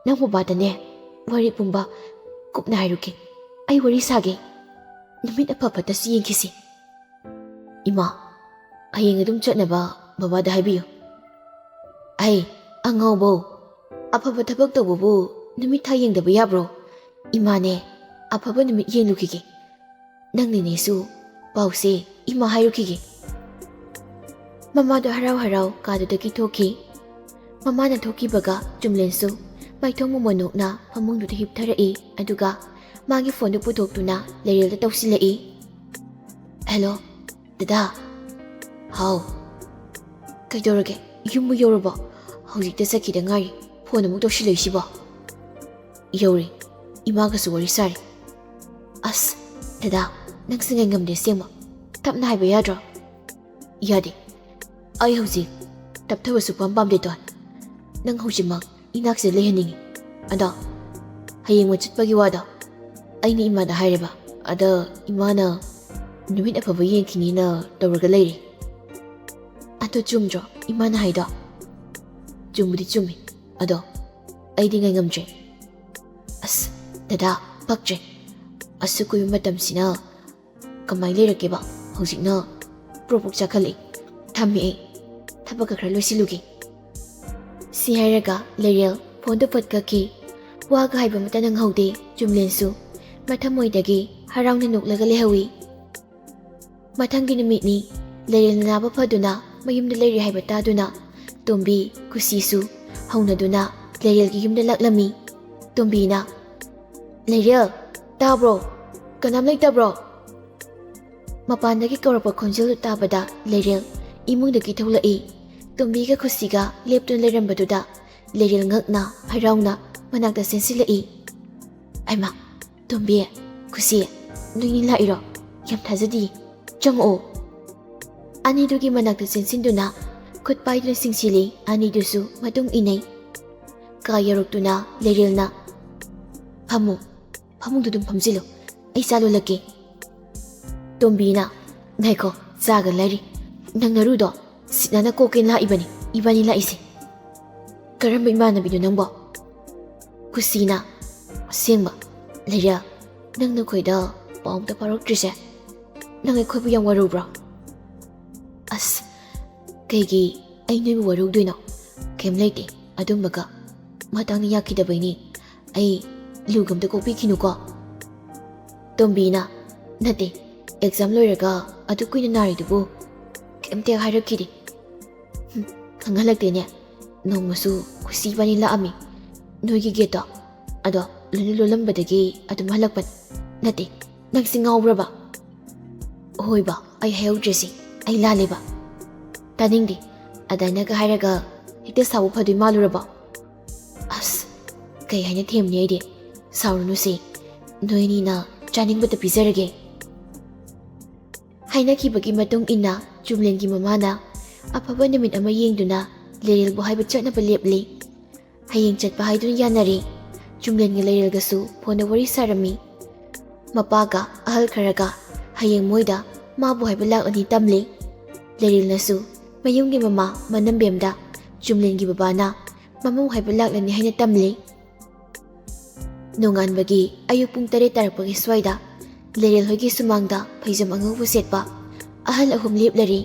ꯅꯪ ꯕꯕꯥꯗꯅꯦ ꯋꯥꯔꯤ ꯄꯨꯝꯕ ꯀꯨꯞꯅ ꯍꯥꯏꯔꯨꯒꯦ꯫ ꯑꯩ ꯋꯥꯔꯤ ꯁꯥꯒꯦ꯫ ꯅꯨꯃꯤꯠ ꯑꯐ ꯐꯠꯇꯁꯨ ꯌꯦꯡꯈꯤꯁꯤ꯫" "ꯏꯃꯥ, ꯍꯌꯦꯡ ꯑꯗꯨꯝ ꯆꯠꯅꯕ ꯕꯕꯥꯗ ꯍꯥꯏꯕꯤꯌꯨ꯫" "ꯑꯩ, ꯑꯉꯥꯎꯕꯧ, ꯑꯐꯕ ꯊꯕꯛ ꯇꯧꯕꯕꯨ ꯅꯨꯃꯤꯠ ꯊꯥ ꯌꯦꯡꯗꯕ ꯌꯥꯕ꯭ꯔꯣ? ꯏꯃꯥꯅꯦ, ꯑꯐꯕ ꯅꯨꯃꯤꯠ ꯌꯦꯡꯂꯨꯈꯤꯒꯦ꯫ ꯅꯪ ꯅꯦꯅꯦꯁꯨ ꯄꯥꯎꯁꯦ ꯏꯃꯥ ꯍꯥꯏꯔꯨꯈꯤꯒꯦ꯫" ꯃꯃꯥꯗꯣ ꯍꯔꯥꯎ ꯍꯔꯥꯎ ꯀꯥꯗꯨꯗꯒꯤ ꯊꯣꯛꯈꯤ꯫ ꯃꯃꯥꯅ ꯊꯣꯛꯈꯤꯕꯒ ꯆꯨꯝꯂꯦꯟꯁꯨ ꯃꯥꯏꯊꯣꯡ ꯃꯃꯣꯟ ꯅꯣꯛꯅ ꯐꯃꯨꯡꯗꯨꯗ ꯍꯤꯞꯊꯔꯛꯏ꯫ ꯑꯗꯨꯒ ꯃꯥꯒꯤ ꯐꯣꯟꯗꯨ ꯄꯨꯊꯣꯛꯇꯨꯅ ꯂꯩꯔꯦꯜꯗ ꯇꯧꯁꯤꯜꯂꯛꯏ꯫ "ꯍꯦꯜꯂꯣ, ꯗꯗꯥ꯫" "ꯍꯥꯎ꯫" "ꯀꯩꯗꯧꯔꯒꯦ? ꯌꯨꯝꯕꯨ ꯌꯧꯔꯕꯣ? ꯍꯧꯖꯤꯛꯇ ꯆꯠꯈꯤꯗ ꯉꯥꯏꯔꯤ, ꯐꯣꯟ ꯑꯃꯨꯛ ꯇꯧꯁꯤꯜꯂꯛꯏꯁꯤꯕꯣ?" "ꯌꯧꯔꯦ, ꯏꯃꯥꯒꯁꯨ ꯋꯥꯔꯤ ꯁꯥꯔꯦ꯫" "ꯑꯁ, ꯗꯗꯥ, ꯅꯪꯁꯦ ꯉꯥꯏꯉꯝꯗꯦ ꯑꯁꯦꯡꯕ꯫ ꯇꯞꯅ ꯍꯥꯏꯕ ꯌꯥꯗ꯭ꯔꯣ?" "ꯌꯥꯗꯦ, ꯑꯩ ꯍꯧꯖꯤꯛ ꯇꯞꯊꯕ ꯁꯨꯛꯄꯥꯝ ꯄꯥꯝꯗꯦꯗꯣ꯫ ꯅꯪ ꯍꯧꯖꯤꯛꯃꯛ ꯏꯅꯥꯛꯁꯦ ꯂꯩꯍꯟꯅꯤꯡꯉꯤ꯫ ꯑꯗꯣ ꯍꯌꯦꯡ ꯃꯣꯏ ꯆꯠꯄꯒꯤ ꯋꯥꯗꯣ ꯑꯩꯅ ꯏꯃꯥꯗ ꯍꯥꯏꯔꯦꯕ꯫ ꯑꯗ ꯏꯃꯥꯅ ꯅꯨꯃꯤꯠ ꯑꯐꯕ ꯌꯦꯡꯈꯤꯅꯤꯅ ꯇꯧꯔꯒ ꯂꯩꯔꯦ꯫" "ꯑꯗꯣ ꯆꯨꯝꯗ꯭ꯔꯣ ꯏꯃꯥꯅ ꯍꯥꯏꯗꯣ?" "ꯆꯨꯝꯕꯨꯗꯤ ꯆꯨꯝꯃꯤ, ꯑꯗꯣ ꯑꯩꯗꯤ ꯉꯥꯏꯉꯝꯗ꯭ꯔꯦ꯫" "ꯑꯁ, ꯗꯗꯥ, ꯄꯛꯇ꯭ꯔꯦ꯫ ꯑꯁꯨꯛ ꯀꯨꯏꯕ ꯃꯇꯝꯁꯤꯅ ꯀꯃꯥꯏ ꯂꯩꯔꯛꯀꯦꯕ? ꯍꯧꯖꯤꯛꯅ ꯄ꯭ꯔꯣꯛ ꯄ꯭ꯔꯣꯛ ꯆꯥꯈꯠꯂꯛꯏ꯫ ꯊꯝꯃꯦ ꯑꯩ, ꯊꯕꯛꯀ ꯈꯔ ꯂꯣꯏꯁꯤꯜꯂꯨꯒꯦ꯫" ꯁꯤ ꯍꯥꯏꯔꯒ ꯂꯩꯔꯦꯜ ꯐꯣꯟꯗꯨ ꯄꯠ ꯀꯛꯈꯤ꯫ ꯋꯥꯒ ꯍꯥꯏꯕ ꯑꯃꯠꯇ ꯅꯪꯍꯧꯗꯦ꯫ ꯆꯨꯝꯂꯦꯟꯁꯨ ꯃꯊꯃꯣꯏꯗꯒꯤ ꯍꯔꯥꯎꯅ ꯅꯣꯛꯂꯒ ꯂꯩꯍꯧꯏ꯫ ꯃꯊꯪꯒꯤ ꯅꯨꯃꯤꯠꯅꯤ꯫ ꯂꯩꯔꯦꯜ ꯅꯥꯕ ꯐꯗꯨꯅ ꯃꯌꯨꯝꯗ ꯂꯩꯔꯤ ꯍꯥꯏꯕ ꯇꯥꯗꯨꯅ ꯇꯣꯝꯕꯤ, ꯈꯨꯁꯤꯁꯨ ꯍꯧꯅꯗꯨꯅ ꯂꯩꯔꯦꯜꯒꯤ ꯌꯨꯝꯗ ꯂꯥꯛꯂꯝꯃꯤ꯫ ꯇꯣꯝꯕꯤꯅ, "ꯂꯩꯔꯦꯜ, ꯇꯥꯕ꯭ꯔꯣ? ꯀꯅꯥꯝ ꯂꯩꯇꯕ꯭ꯔꯣ?" ꯃꯄꯥꯟꯗꯒꯤ ꯀꯧꯔꯛꯄ ꯈꯣꯟꯖꯦꯜꯗꯨ ꯇꯥꯕꯗ ꯂꯩꯔꯦꯜ ꯏꯃꯨꯡꯗꯒꯤ ꯊꯣꯛꯂꯛꯏ꯫ ꯇꯣꯝꯕꯤꯒ ꯈꯨꯁꯤꯒ ꯂꯦꯞꯇꯨꯅ ꯂꯩꯔꯝꯕꯗꯨꯗ ꯂꯩꯔꯦꯜ ꯉꯛꯅ ꯍꯔꯥꯎꯅ ꯃꯅꯥꯛꯇ ꯆꯦꯟꯁꯤꯜꯂꯛꯏ꯫ "ꯍꯩꯃꯥ, ꯇꯣꯝꯕꯤ, ꯈꯨꯁꯤ, ꯅꯣꯏꯅꯤ ꯂꯥꯛꯏꯔꯣ? ꯌꯥꯝ ꯊꯥꯖꯗꯤꯌꯦ꯫ ꯆꯪꯉꯛꯑꯣ꯫" ꯑꯅꯤꯗꯨꯒꯤ ꯃꯅꯥꯛꯇ ꯆꯦꯟꯁꯤꯟꯗꯨꯅ ꯈꯨꯠ ꯄꯥꯏꯗꯨꯅ ꯆꯤꯡꯁꯤꯜꯂꯤ꯫ ꯑꯅꯤꯗꯨꯁꯨ ꯃꯇꯨꯡ ꯏꯟꯅꯩ꯫ ꯀꯥ ꯌꯧꯔꯛꯇꯨꯅ ꯂꯩꯔꯦꯜꯅ, "ꯐꯝꯃꯨ, ꯐꯃꯨꯡꯗꯨ ꯑꯗꯨꯝ ꯐꯝꯖꯤꯜꯂꯨ, ꯑꯩ ꯆꯥ ꯂꯣꯜꯂꯛꯀꯦ꯫" ꯇꯣꯝꯕꯤꯅ, "ꯉꯥꯏꯈꯣ, ꯆꯥꯒ ꯂꯩꯔꯤ꯫ ꯅꯪ ꯅꯔꯨꯗꯣ ꯁꯤꯠꯅꯅ ꯀꯣꯛꯀꯦꯅ ꯂꯥꯛꯏꯕꯅꯤ, ꯏꯕꯥꯅꯤ ꯂꯥꯛꯏꯁꯦ꯫" "ꯀꯔꯝꯕ ꯏꯃꯥꯟꯅꯕꯤꯅꯣ ꯅꯪꯕꯣ?" ꯈꯨꯁꯤꯅ, "ꯑꯁꯦꯡꯕ, ꯂꯩꯔꯦꯜ, ꯅꯪ ꯅꯈꯣꯏꯗ ꯄꯥꯎ ꯑꯝꯇ ꯐꯥꯎꯔꯛꯇ꯭ꯔꯤꯁꯦ, ꯅꯪ ꯑꯩꯈꯣꯏꯕꯨ ꯌꯥꯝ ꯋꯥꯔꯧꯕ꯭ꯔꯣ?" "ꯑꯁ, ꯀꯩꯒꯤ ꯑꯩ ꯅꯣꯏꯕꯨ ꯋꯥꯔꯧꯗꯣꯏꯅꯣ? ꯀꯩꯝ ꯂꯩꯇꯦ ꯑꯗꯨꯝꯕꯒ꯫ ꯃꯇꯥꯡꯅ ꯌꯥꯈꯤꯗꯕꯩꯅꯤ꯫ ꯑꯩ ꯂꯨꯒ ꯑꯝꯇ ꯀꯣꯛꯄꯤꯈꯤꯅꯨꯀꯣ꯫" ꯇꯣꯝꯕꯤꯅ, "ꯅꯠꯇꯦ, ꯑꯦꯛꯖꯥꯝ ꯂꯣꯏꯔꯒ ꯑꯗꯨꯛ ꯀꯨꯏꯅ ꯅꯥꯔꯤꯗꯨꯕꯨ ꯀꯩꯝꯇ ꯍꯥꯏꯔꯛꯈꯤꯗꯦ꯫" "ꯍꯨꯝ, ꯈꯪꯍꯜꯂꯛꯇꯦꯅꯦ꯫ ꯅꯣꯡꯃꯁꯨ ꯈꯨꯁꯤ ꯏꯕꯥꯅꯤ ꯂꯥꯛꯑꯝꯃꯤ ꯅꯣꯏꯒꯤ ꯒꯦꯠꯇꯣ꯫ ꯑꯗꯣ ꯂꯣꯏꯅ ꯂꯣꯜꯂꯝꯕꯗꯒꯤ ꯑꯗꯨꯝ ꯍꯜꯂꯛꯄꯅꯤ꯫ ꯅꯠꯇꯦ, ꯅꯪꯁꯤ ꯉꯥꯎꯕ꯭ꯔꯕ?" "ꯍꯣꯏꯕ, ꯑꯩ ꯍꯥꯏꯍꯧꯗ꯭ꯔꯤꯁꯤ, ꯑꯩ ꯂꯥꯜꯂꯦꯕ꯫" "ꯇꯥꯅꯤꯡꯗꯦ, ꯑꯗꯥꯏꯅꯒ ꯍꯥꯏꯔꯒ ꯍꯦꯛꯇ ꯁꯥꯎꯕ ꯐꯗꯣꯏ ꯃꯥꯜꯂꯨꯔꯕꯣ?" "ꯑꯁ, ꯀꯩ ꯍꯥꯏꯅ ꯊꯦꯝꯅꯤ ꯑꯩꯗꯤ? ꯁꯥꯎꯔꯨꯅꯨꯁꯦ, ꯅꯣꯏꯅꯤꯅ ꯆꯥꯅꯤꯡꯕꯇ ꯄꯤꯖꯔꯒꯦ꯫" ꯍꯥꯏꯅꯈꯤꯕꯒꯤ ꯃꯇꯨꯡ ꯏꯟꯅ ꯆꯨꯝꯂꯦꯟꯒꯤ ꯃꯃꯥꯅ ꯑꯐꯕ ꯅꯨꯃꯤꯠ ꯑꯃ ꯌꯦꯡꯗꯨꯅ ꯂꯩꯔꯦꯜꯕꯨ ꯍꯥꯏꯕ ꯆꯠꯅꯕ ꯂꯦꯞꯂꯤ꯫ ꯍꯌꯦꯡ ꯆꯠꯄ ꯍꯥꯏꯗꯨꯅ ꯌꯥꯅꯔꯦ꯫ ꯆꯨꯝꯂꯦꯟꯒ ꯂꯩꯔꯦꯜꯒꯁꯨ ꯐꯣꯟꯗ ꯋꯥꯔꯤ ꯁꯥꯔꯝꯃꯤ꯫ ꯃꯄꯥꯒ ꯑꯍꯜ ꯈꯔꯒ ꯍꯌꯦꯡ ꯃꯣꯏꯗ ꯃꯥꯕꯨ ꯍꯥꯏꯕ ꯂꯥꯛꯂꯅꯤ ꯇꯝꯂꯦ꯫ ꯂꯩꯔꯦꯜꯅꯁꯨ ꯃꯌꯨꯝꯒꯤ ꯃꯃꯥ ꯃꯅꯝꯕꯦꯝꯗ ꯆꯨꯝꯂꯦꯟꯒꯤ ꯕꯕꯥꯅ ꯃꯃꯧ ꯍꯥꯏꯕ ꯂꯥꯛꯂꯅꯤ ꯍꯥꯏꯅ ꯇꯝꯂꯦ꯫ ꯅꯣꯡꯉꯥꯟꯕꯒꯤ ꯑꯌꯨꯛ ꯄꯨꯡ ꯇꯔꯦꯠ ꯇꯥꯔꯛꯄꯒꯤ ꯁ꯭ꯋꯥꯏꯗ ꯂꯩꯔꯦꯜ ꯍꯣꯏꯒꯤ ꯁꯨꯃꯥꯡꯗ ꯐꯩꯖꯣꯝ ꯑꯉꯧꯕ ꯁꯦꯠꯄ ꯑꯍꯜ ꯑꯍꯨꯝ ꯂꯦꯞꯂꯔꯦ꯫